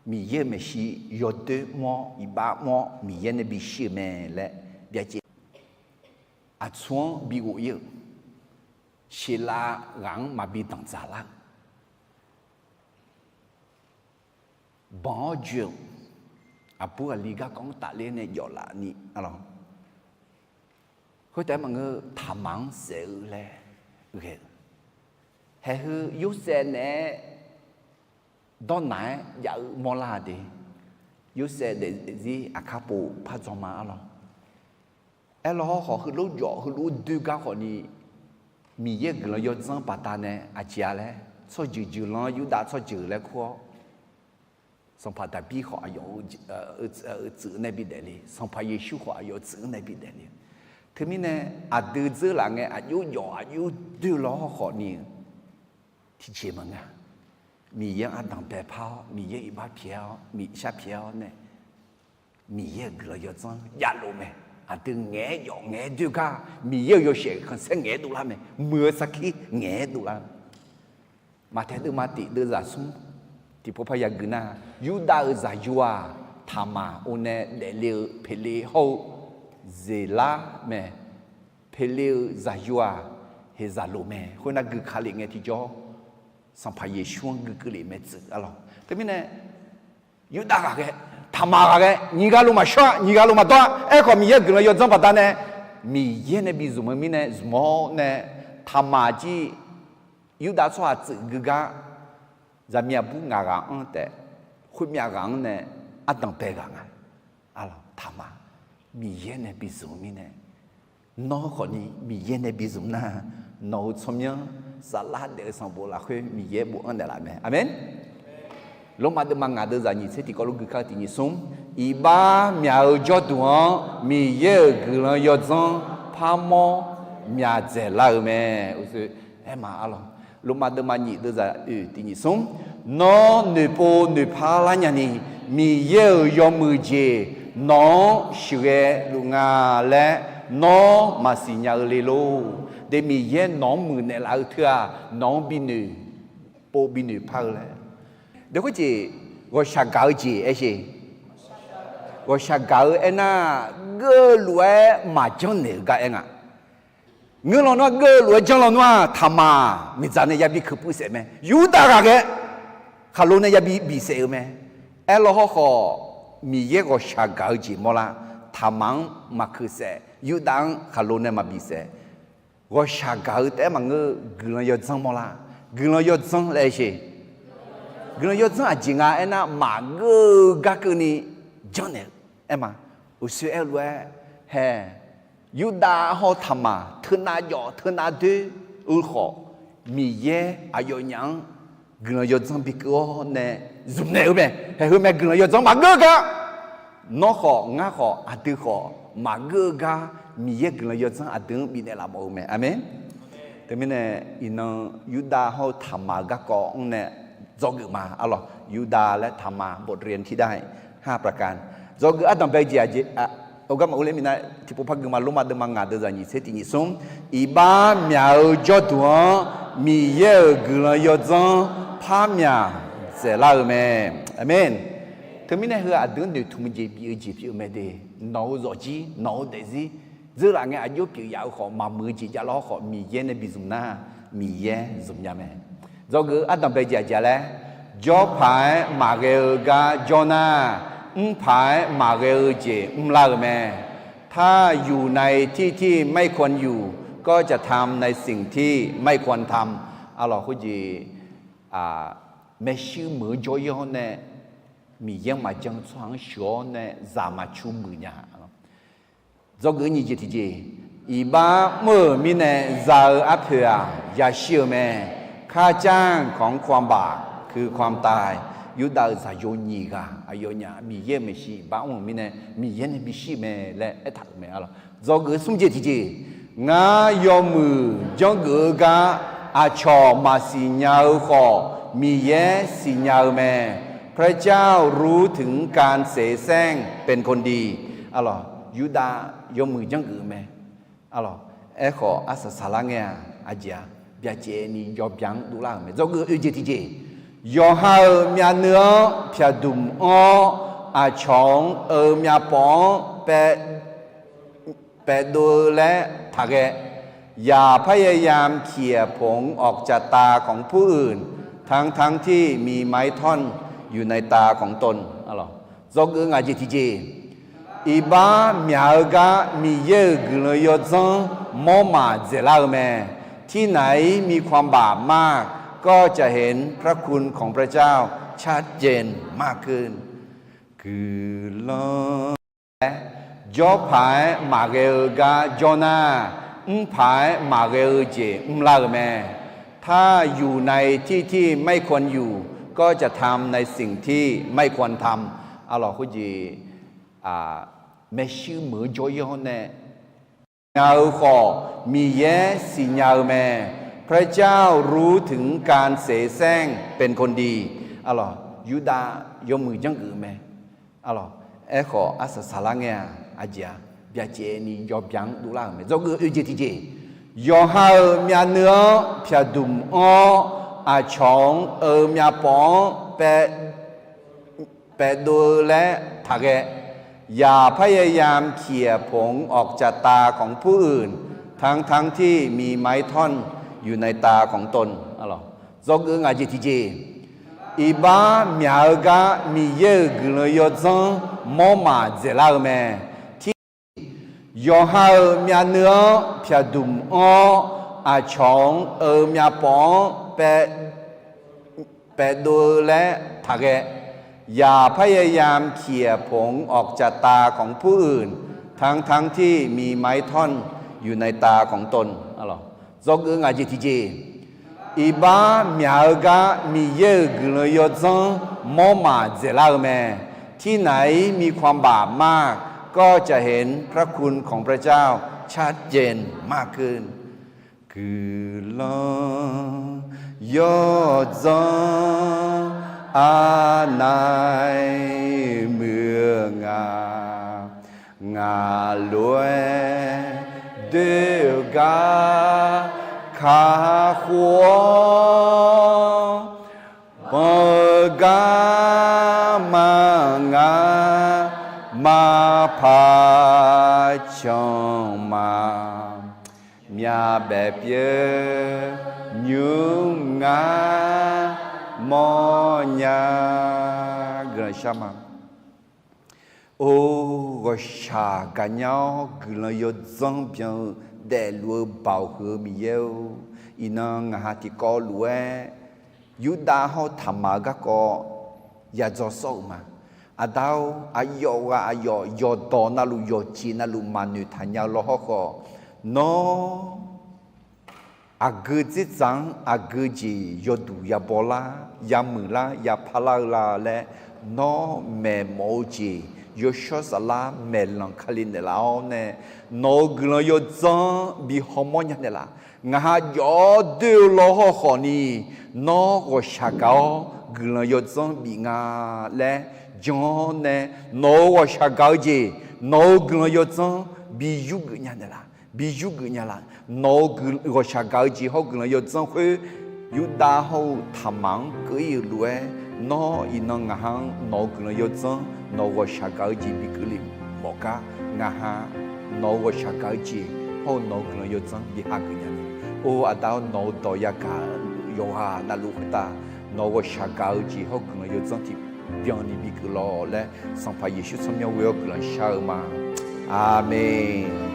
Miqyaer-euq maeqshi yawdoer mr-awr iqbax mr-awr Miqyaer nae bishir-eu mae laer byacaev. Aqtsu-anr bighof-ir-euq, Seqlav ghaq-anr maqbi danqdzaq lar-eu, banq-awr joe-euq, aqbur aqli garkawv-anr tafler nae jawflaf ni, arlawq, khoertaef-aer maqngeur, Taqmaq-anr saef-eu laer ghae-eu, haeq heu Yorsaev naeq-aer dawrnaq-aer jav-eu mawrlar-a de. Yorsaev daefzir aqkar pov par dzawr ma, arlawq. Aerlawr hawrkhawf heulof jawf heulof doer gar khawfni, Miqyaer guiqlanq yawdzanr baqdanae aqjeq-a laer, tsawrjeuq jeuqlanr Yurdav tsawrjeuq laer kur-awr, sanqpaq Daqbir khawf aqyawf-euq tsuif-anr nae bidaef le, Sanqpaq Yeqsur khawf aqyawf-euq tsuif-anr nae bidaef le. Teumirnae aqdui dzeur laf ngae aqjox jawf aqjox doer lawr hawrkhawfni, tiqjeq maqngeur-a. Miqyaer-anr ardanq baepar-awr, Miqyaer iqbax pyaeq-awr, Miqyaer shar pyaeq-awr nae, Miqyaer-euq guiqlanq yawdzanr javlof mae. Aqdui ngaeq-aer jawf ngaeq-aer doer gar, Miqyaer-euq yawshaef khanqsaer ngaeq-aer dovlar mae. Muiq-eu sarkir ngaeq-aer dovlar-eu. Maqtaeq deuvma tiq deuvzaq smr tiqpov par yagui nar, Yurdav-euq zaqyo-aq, Taqmaq or nae daefle-eu Peqlev hawr-eu Zeqlar mae. Peqlev-euq zaqyo-aq, heqzaq loq mae. Khoernar gui ka lef ngae tiqjawr, Sanqpaq Yeqsur-anr gui keuv lef mae tsuif, arlawq. Teumirnae Yurdav ghaqghae, Taqmaq ghaqghae, nyiq ghaq lof maqshawr-a, nyiq ghaq lof maqdawr-a. Aerkhawf Miqyaer-euq guiqlanq yawdzanr baqdanae, Miqyaer nae bi zmq-eu mirnae zmq-awr nae, Taqmaq jir Yurdav tsawrhaq tsuif gui gar, zaqmiq aqbur ngaq ghaq-anr taef, khoermyav ghaq-anr nae ardanq bae ghaq nga. Arlawq, Taqmaq, Miqyaer nae bi zmq-eu mirnae, nawr khawfni Miqyaer nae bi zmq nar, nawq-euq tsawrmyanr saflar daef-eu sanqbof lafkhoer Miqyaer bofanr naeqlaf mae. Aqmeq. Lormav deuvma ngaq deuvzaq nyiq tser tiqkawv lof gui kar-eu tiq nyiq smr. Iqbax myaq-eu jawrduq-anr Miqyaer-euq guiqlanq yawdzanr parmawr myaq dzaeqlar-eu mae. Uqshoe aer ma arlawq. Lormav deuvma nyiq deuvzaq oeq tiq nyiq smr. Nawr noeqpov noeqpar lar nyani, Miqyaer-euq yawmuiq jeq nawq-anr sheuqghae luf nga laer nawr maqsiq nya-eu le lor. De Miqyaer nawq-anr muiqnaeq laf-eu teu-aq, nawq-anr bi noeqpov bi noeqpar-eu laer. Deuq khoerjeq ghawqshaq gaq-eu jeq aer sheq. Ghawqshaq gaq-eu aernar, geuv luf-aer maqjanr naeq-euq gar aer nga. Ngeur lawnmr-aq geuv luf-aer janr lawnmr-aq, taqmaq miqdzaq nae yabi keuq puiv saef mae. Yurdav ghaqghae khaqlo nae yabi bif saef-eu mae. Aerlaw hawrkhawf, Miqyaer ghawqshaq gaq-eu jeq mawrlar. Taqmaq-anr maqkeuq saef, Yurdav-anr khaqlo nae maqbif saef. Ghawqshaq gaq-eu taef-aer maqngeur, guiqlanq yawdzanr mawrlar. Guiqlanq yawdzanr laer aer sheq. Guiqlanq yawdzanr aqjeq nga aernar, maqgeur-eu gar keuvni janrnaeq-eu aer ma. Uqshoe aer-eu lof-aer hae, Yurdav hawr-eu taqmaq teunav jawf teunav doer-eu khawf, Miqyaer aqyawfnyaf-anr guiqlanq yawdzanr bikeuv-awr nae zmqnaeq-eu mae. Haeq heu mae, guiqlanq yawdzanr maqgeur gar. Nawr khawf, ngar khawf, aqdui khawf, maqgeur-eu gar Miqyaer guiqlanq yawdzanr aqdui-anr bifnaeq laf mawf-eu mae. Aqmeq. Teumirnae, iqnan Yurdav hawr-eu taqmaq-eu garkawv-anr nae dzawgeuf ma arlawq. Yurdav laer taqmaq บทเรียนที่ได้ห้าประการ. Dzawgeuf ardanqbae jeq aqjeq, heugar maqur ler minav tiqpov par gui ma. Lormav deuvma ngaq deuvzaq nyiq tser tiq nyiq smr. Iqbax myaq-eu jawrduq-anr Miqyaer-euq guiqlanq yawdzanr par myaq dzaeqlar-eu mae. Aqmeq. Teumirnae heu aqdui-anr noeqtmq jeq bif-eu jeq pyeuf-eu mae de. Nawq-eu zawqjir nawq-eu daefzir dzeurlaf ngae aqjox pyeuf yaf-eu khawf, maqmuiq-eu jeq javlar-awr khawf, Miqyaer nae bizmq nar, Miqyaer zmq nya mae. Dzawgeuf ardanqbae jeq aqjeq laer, jawrpaq-aer maqghae-eu gar jawr nar, mrpaq-aer maqghae-eu jeq mrlar-euq mae. ถ้าอยู่ในที่ที่ไม่ควรอยู่ ก็จะทำในสิ่งที่ไม่ควรทำ. Arlawq khoerjeq, maershuir meuq-eu jawr-ir-awr nae, Miqyaer-anr maqjan-eu tsawrhaq-anr sheuq-awr nae zaq maqcu muiq nya. Dzawgeuf nyiq jeq tiqjeq, iqbax mr-euq mirnae za-eu arpoeq-aq yashir-eu mae. ข้าจ้างของความบาปคือความตาย. Yurdav-euq zaqyo nyiq ghaq aqyawfnyaf Miqyaer-euq maeqshi iqbax mr-euq mirnae Miqyaer nae bishir-eu mae laer aertaq-euq mae arlawq. Dzawgeuf smr jeq tiqjeq, ngar yawmuiq janrgeuf-eu gar aqcawq maqsiq nya-eu khawf, Miqyaer siqnya-eu mae. พระเจ้ารู้ถึงการเสแสร้งเป็นคนดี. Arlawq, Yurdav yawmuiq janrgeuf-eu mae. Arlawq, aerkhawf arsaq saqlar ngae-aq, aqjeq-aq, byacaevni yawbya-anr dovlar-euq mae. Dzawgeuf oeq jeq tiqjeq, yawqha-euq myavnuiv-anr pyaqdmq anr-awr, aqcawq-anr eu myavpawf-anr paev paev dov-eu laer taqghae. อย่าพยายามเขี่ยผงออกจากตาของผู้อื่น ทั้งๆ ที่มีไม้ท่อนอยู่ในตาของตน. Arlawq, dzawgeuf ngaq jeq tiqjeq, iqbax myaq-eu gar Miqyaer-euq guiqlanq yawdzanr mawrmaf dzaeqlar-eu mae. ที่ไหนมีความบาปมาก ก็จะเห็นพระคุณของพระเจ้าชัดเจนมากขึ้น. Guiqlanq laer, jawrpaq-aer maqghae-eu gar jawr nar, mrpaq-aer maqghae-eu jeq mrlar-euq mae. ถ้าอยู่ในที่ที่ไม่ควรอยู่ ก็จะทำในสิ่งที่ไม่ควรทำ. Arlawq khoerjeq, maershuir meuq-eu jawr-ir-awr nae nya-eu khawf, Miqyaer siqnya-eu mae. พระเจ้ารู้ถึงการเสแสร้งเป็นคนดี. Arlawq, Yurdav yawmuiq janrgeuf-eu mae. Arlawq, aerkhawf arsaq saqlar ngae-aq, aqjeq-aq, byacaevni yawbya-anr dovlar-euq mae. Dzawgeuf oeq jeq tiqjeq, yawqha-euq myavnuiv-anr pyaqdmq anr-awr, aqcawq-anr eu myavpawf-anr paev paev dov-eu laer taqghae. อย่าพยายามเขี่ยผงออกจากตาของผู้อื่น ทั้งๆ ที่มีไม้ท่อนอยู่ในตาของตน. Arlawq, dzawgeuf ngaq jeq tiqjeq, iqbax myaq-eu gar Miqyaer-euq guiqlanq yawdzanr mawrmaf dzaeqlar-eu mae. Yawqha-euq myavnuiv-anr pyaqdmq anr-awr, aqcawq-anr eu myavpawf-anr paev paev dov-eu laer taqghae. อย่าพยายามเขี่ยผงออกจากตาของผู้อื่น ทั้งๆ ที่มีไม้ท่อนอยู่ในตาของตน. Arlawq, dzawgeuf ngaq jeq tiqjeq, Iqbax myaq-eu gar Miqyaer-euq guiqlanq yawdzanr mawrmaf dzaeqlar-eu mae. ที่ไหนมีความบาปมาก ก็จะเห็นพระคุณของพระเจ้าชัดเจนมากขึ้น Guiqlanq yawdzanr aqnaeq muiq-eu nga. Ngaq lof-aer doer-eu gar kakhof-awr, banq-eu garma ngar maqpaq canq ma. Myavbaef pyeuf nymr ngar mawrnya. Guiqlanq shar ma. Or, ghawqshaq gaqnya-awr guiqlanq yawdzanr byan-eu daefluf-eu Baoq huiq-eu Miqyaer-or, iqnan ngaqha tiqkawv lof-aer Yurdav hawr-eu taqmaq-eu garkawv yadzaw sawr-euq ma. Aqda-or, aqyawf ghaq aqyawf yawqdawq navluf yawqjeq navluf maqnoeq taqnya-eu lawr hawrkhawf, nawr aqgeu dzerdzaq-anr aqgeu jeq yawduq yabaw lar, yamuiq lar, yapar lar-eu la laer, nawr maeqmawf-eu jeq yawshawr saflar maeqlanq kali naeqlaf-awr nae, nawq-euq guiqlanq yawdzanr bi hawmawr nya naeqlaf. Ngaqha jawf-awr doer-eu lawr hawrkhawf ni, nawr ghawqshaq gaq-awr guiqlanq yawdzanr bif nga laer jan-awr nae, nawq-euq ghawqshaq gaq-eu jeq, nawq-euq guiqlanq yawdzanr bi yurgeuf nya naeqlaf, bi yurgeuf nya laf. Nawq-euq ghawqshaq gaq-eu jeq hawr-eu guiqlanq yawdzanr khoer, Yurdav hawr-eu taqmaq-anr keuv-ir-euq lof-aer, nawr iqnan ngaqha-anr nawq-euq guiqlanq yawdzanr, nawq-euq ghawqshaq gaq-eu jeq bi keuvle mawf gar, ngaqha nawq-euq ghawqshaq gaq-eu jeq hawr-eu nawq-euq guiqlanq yawdzanr bi hageuf nya naeq. Or, Aqda-or, nawq-euq dawq yagaq yawqghaq navluf khoertav, nawq-euq ghawqshaq gaq-eu jeq hawr-eu guiqlanq yawdzanr tiqbyan ni bi geuf lawq laer, Sanqpaq Yeqsur tsawrmyanr ghoe-awr guiqlanq shar-eu ma. Aqmeq.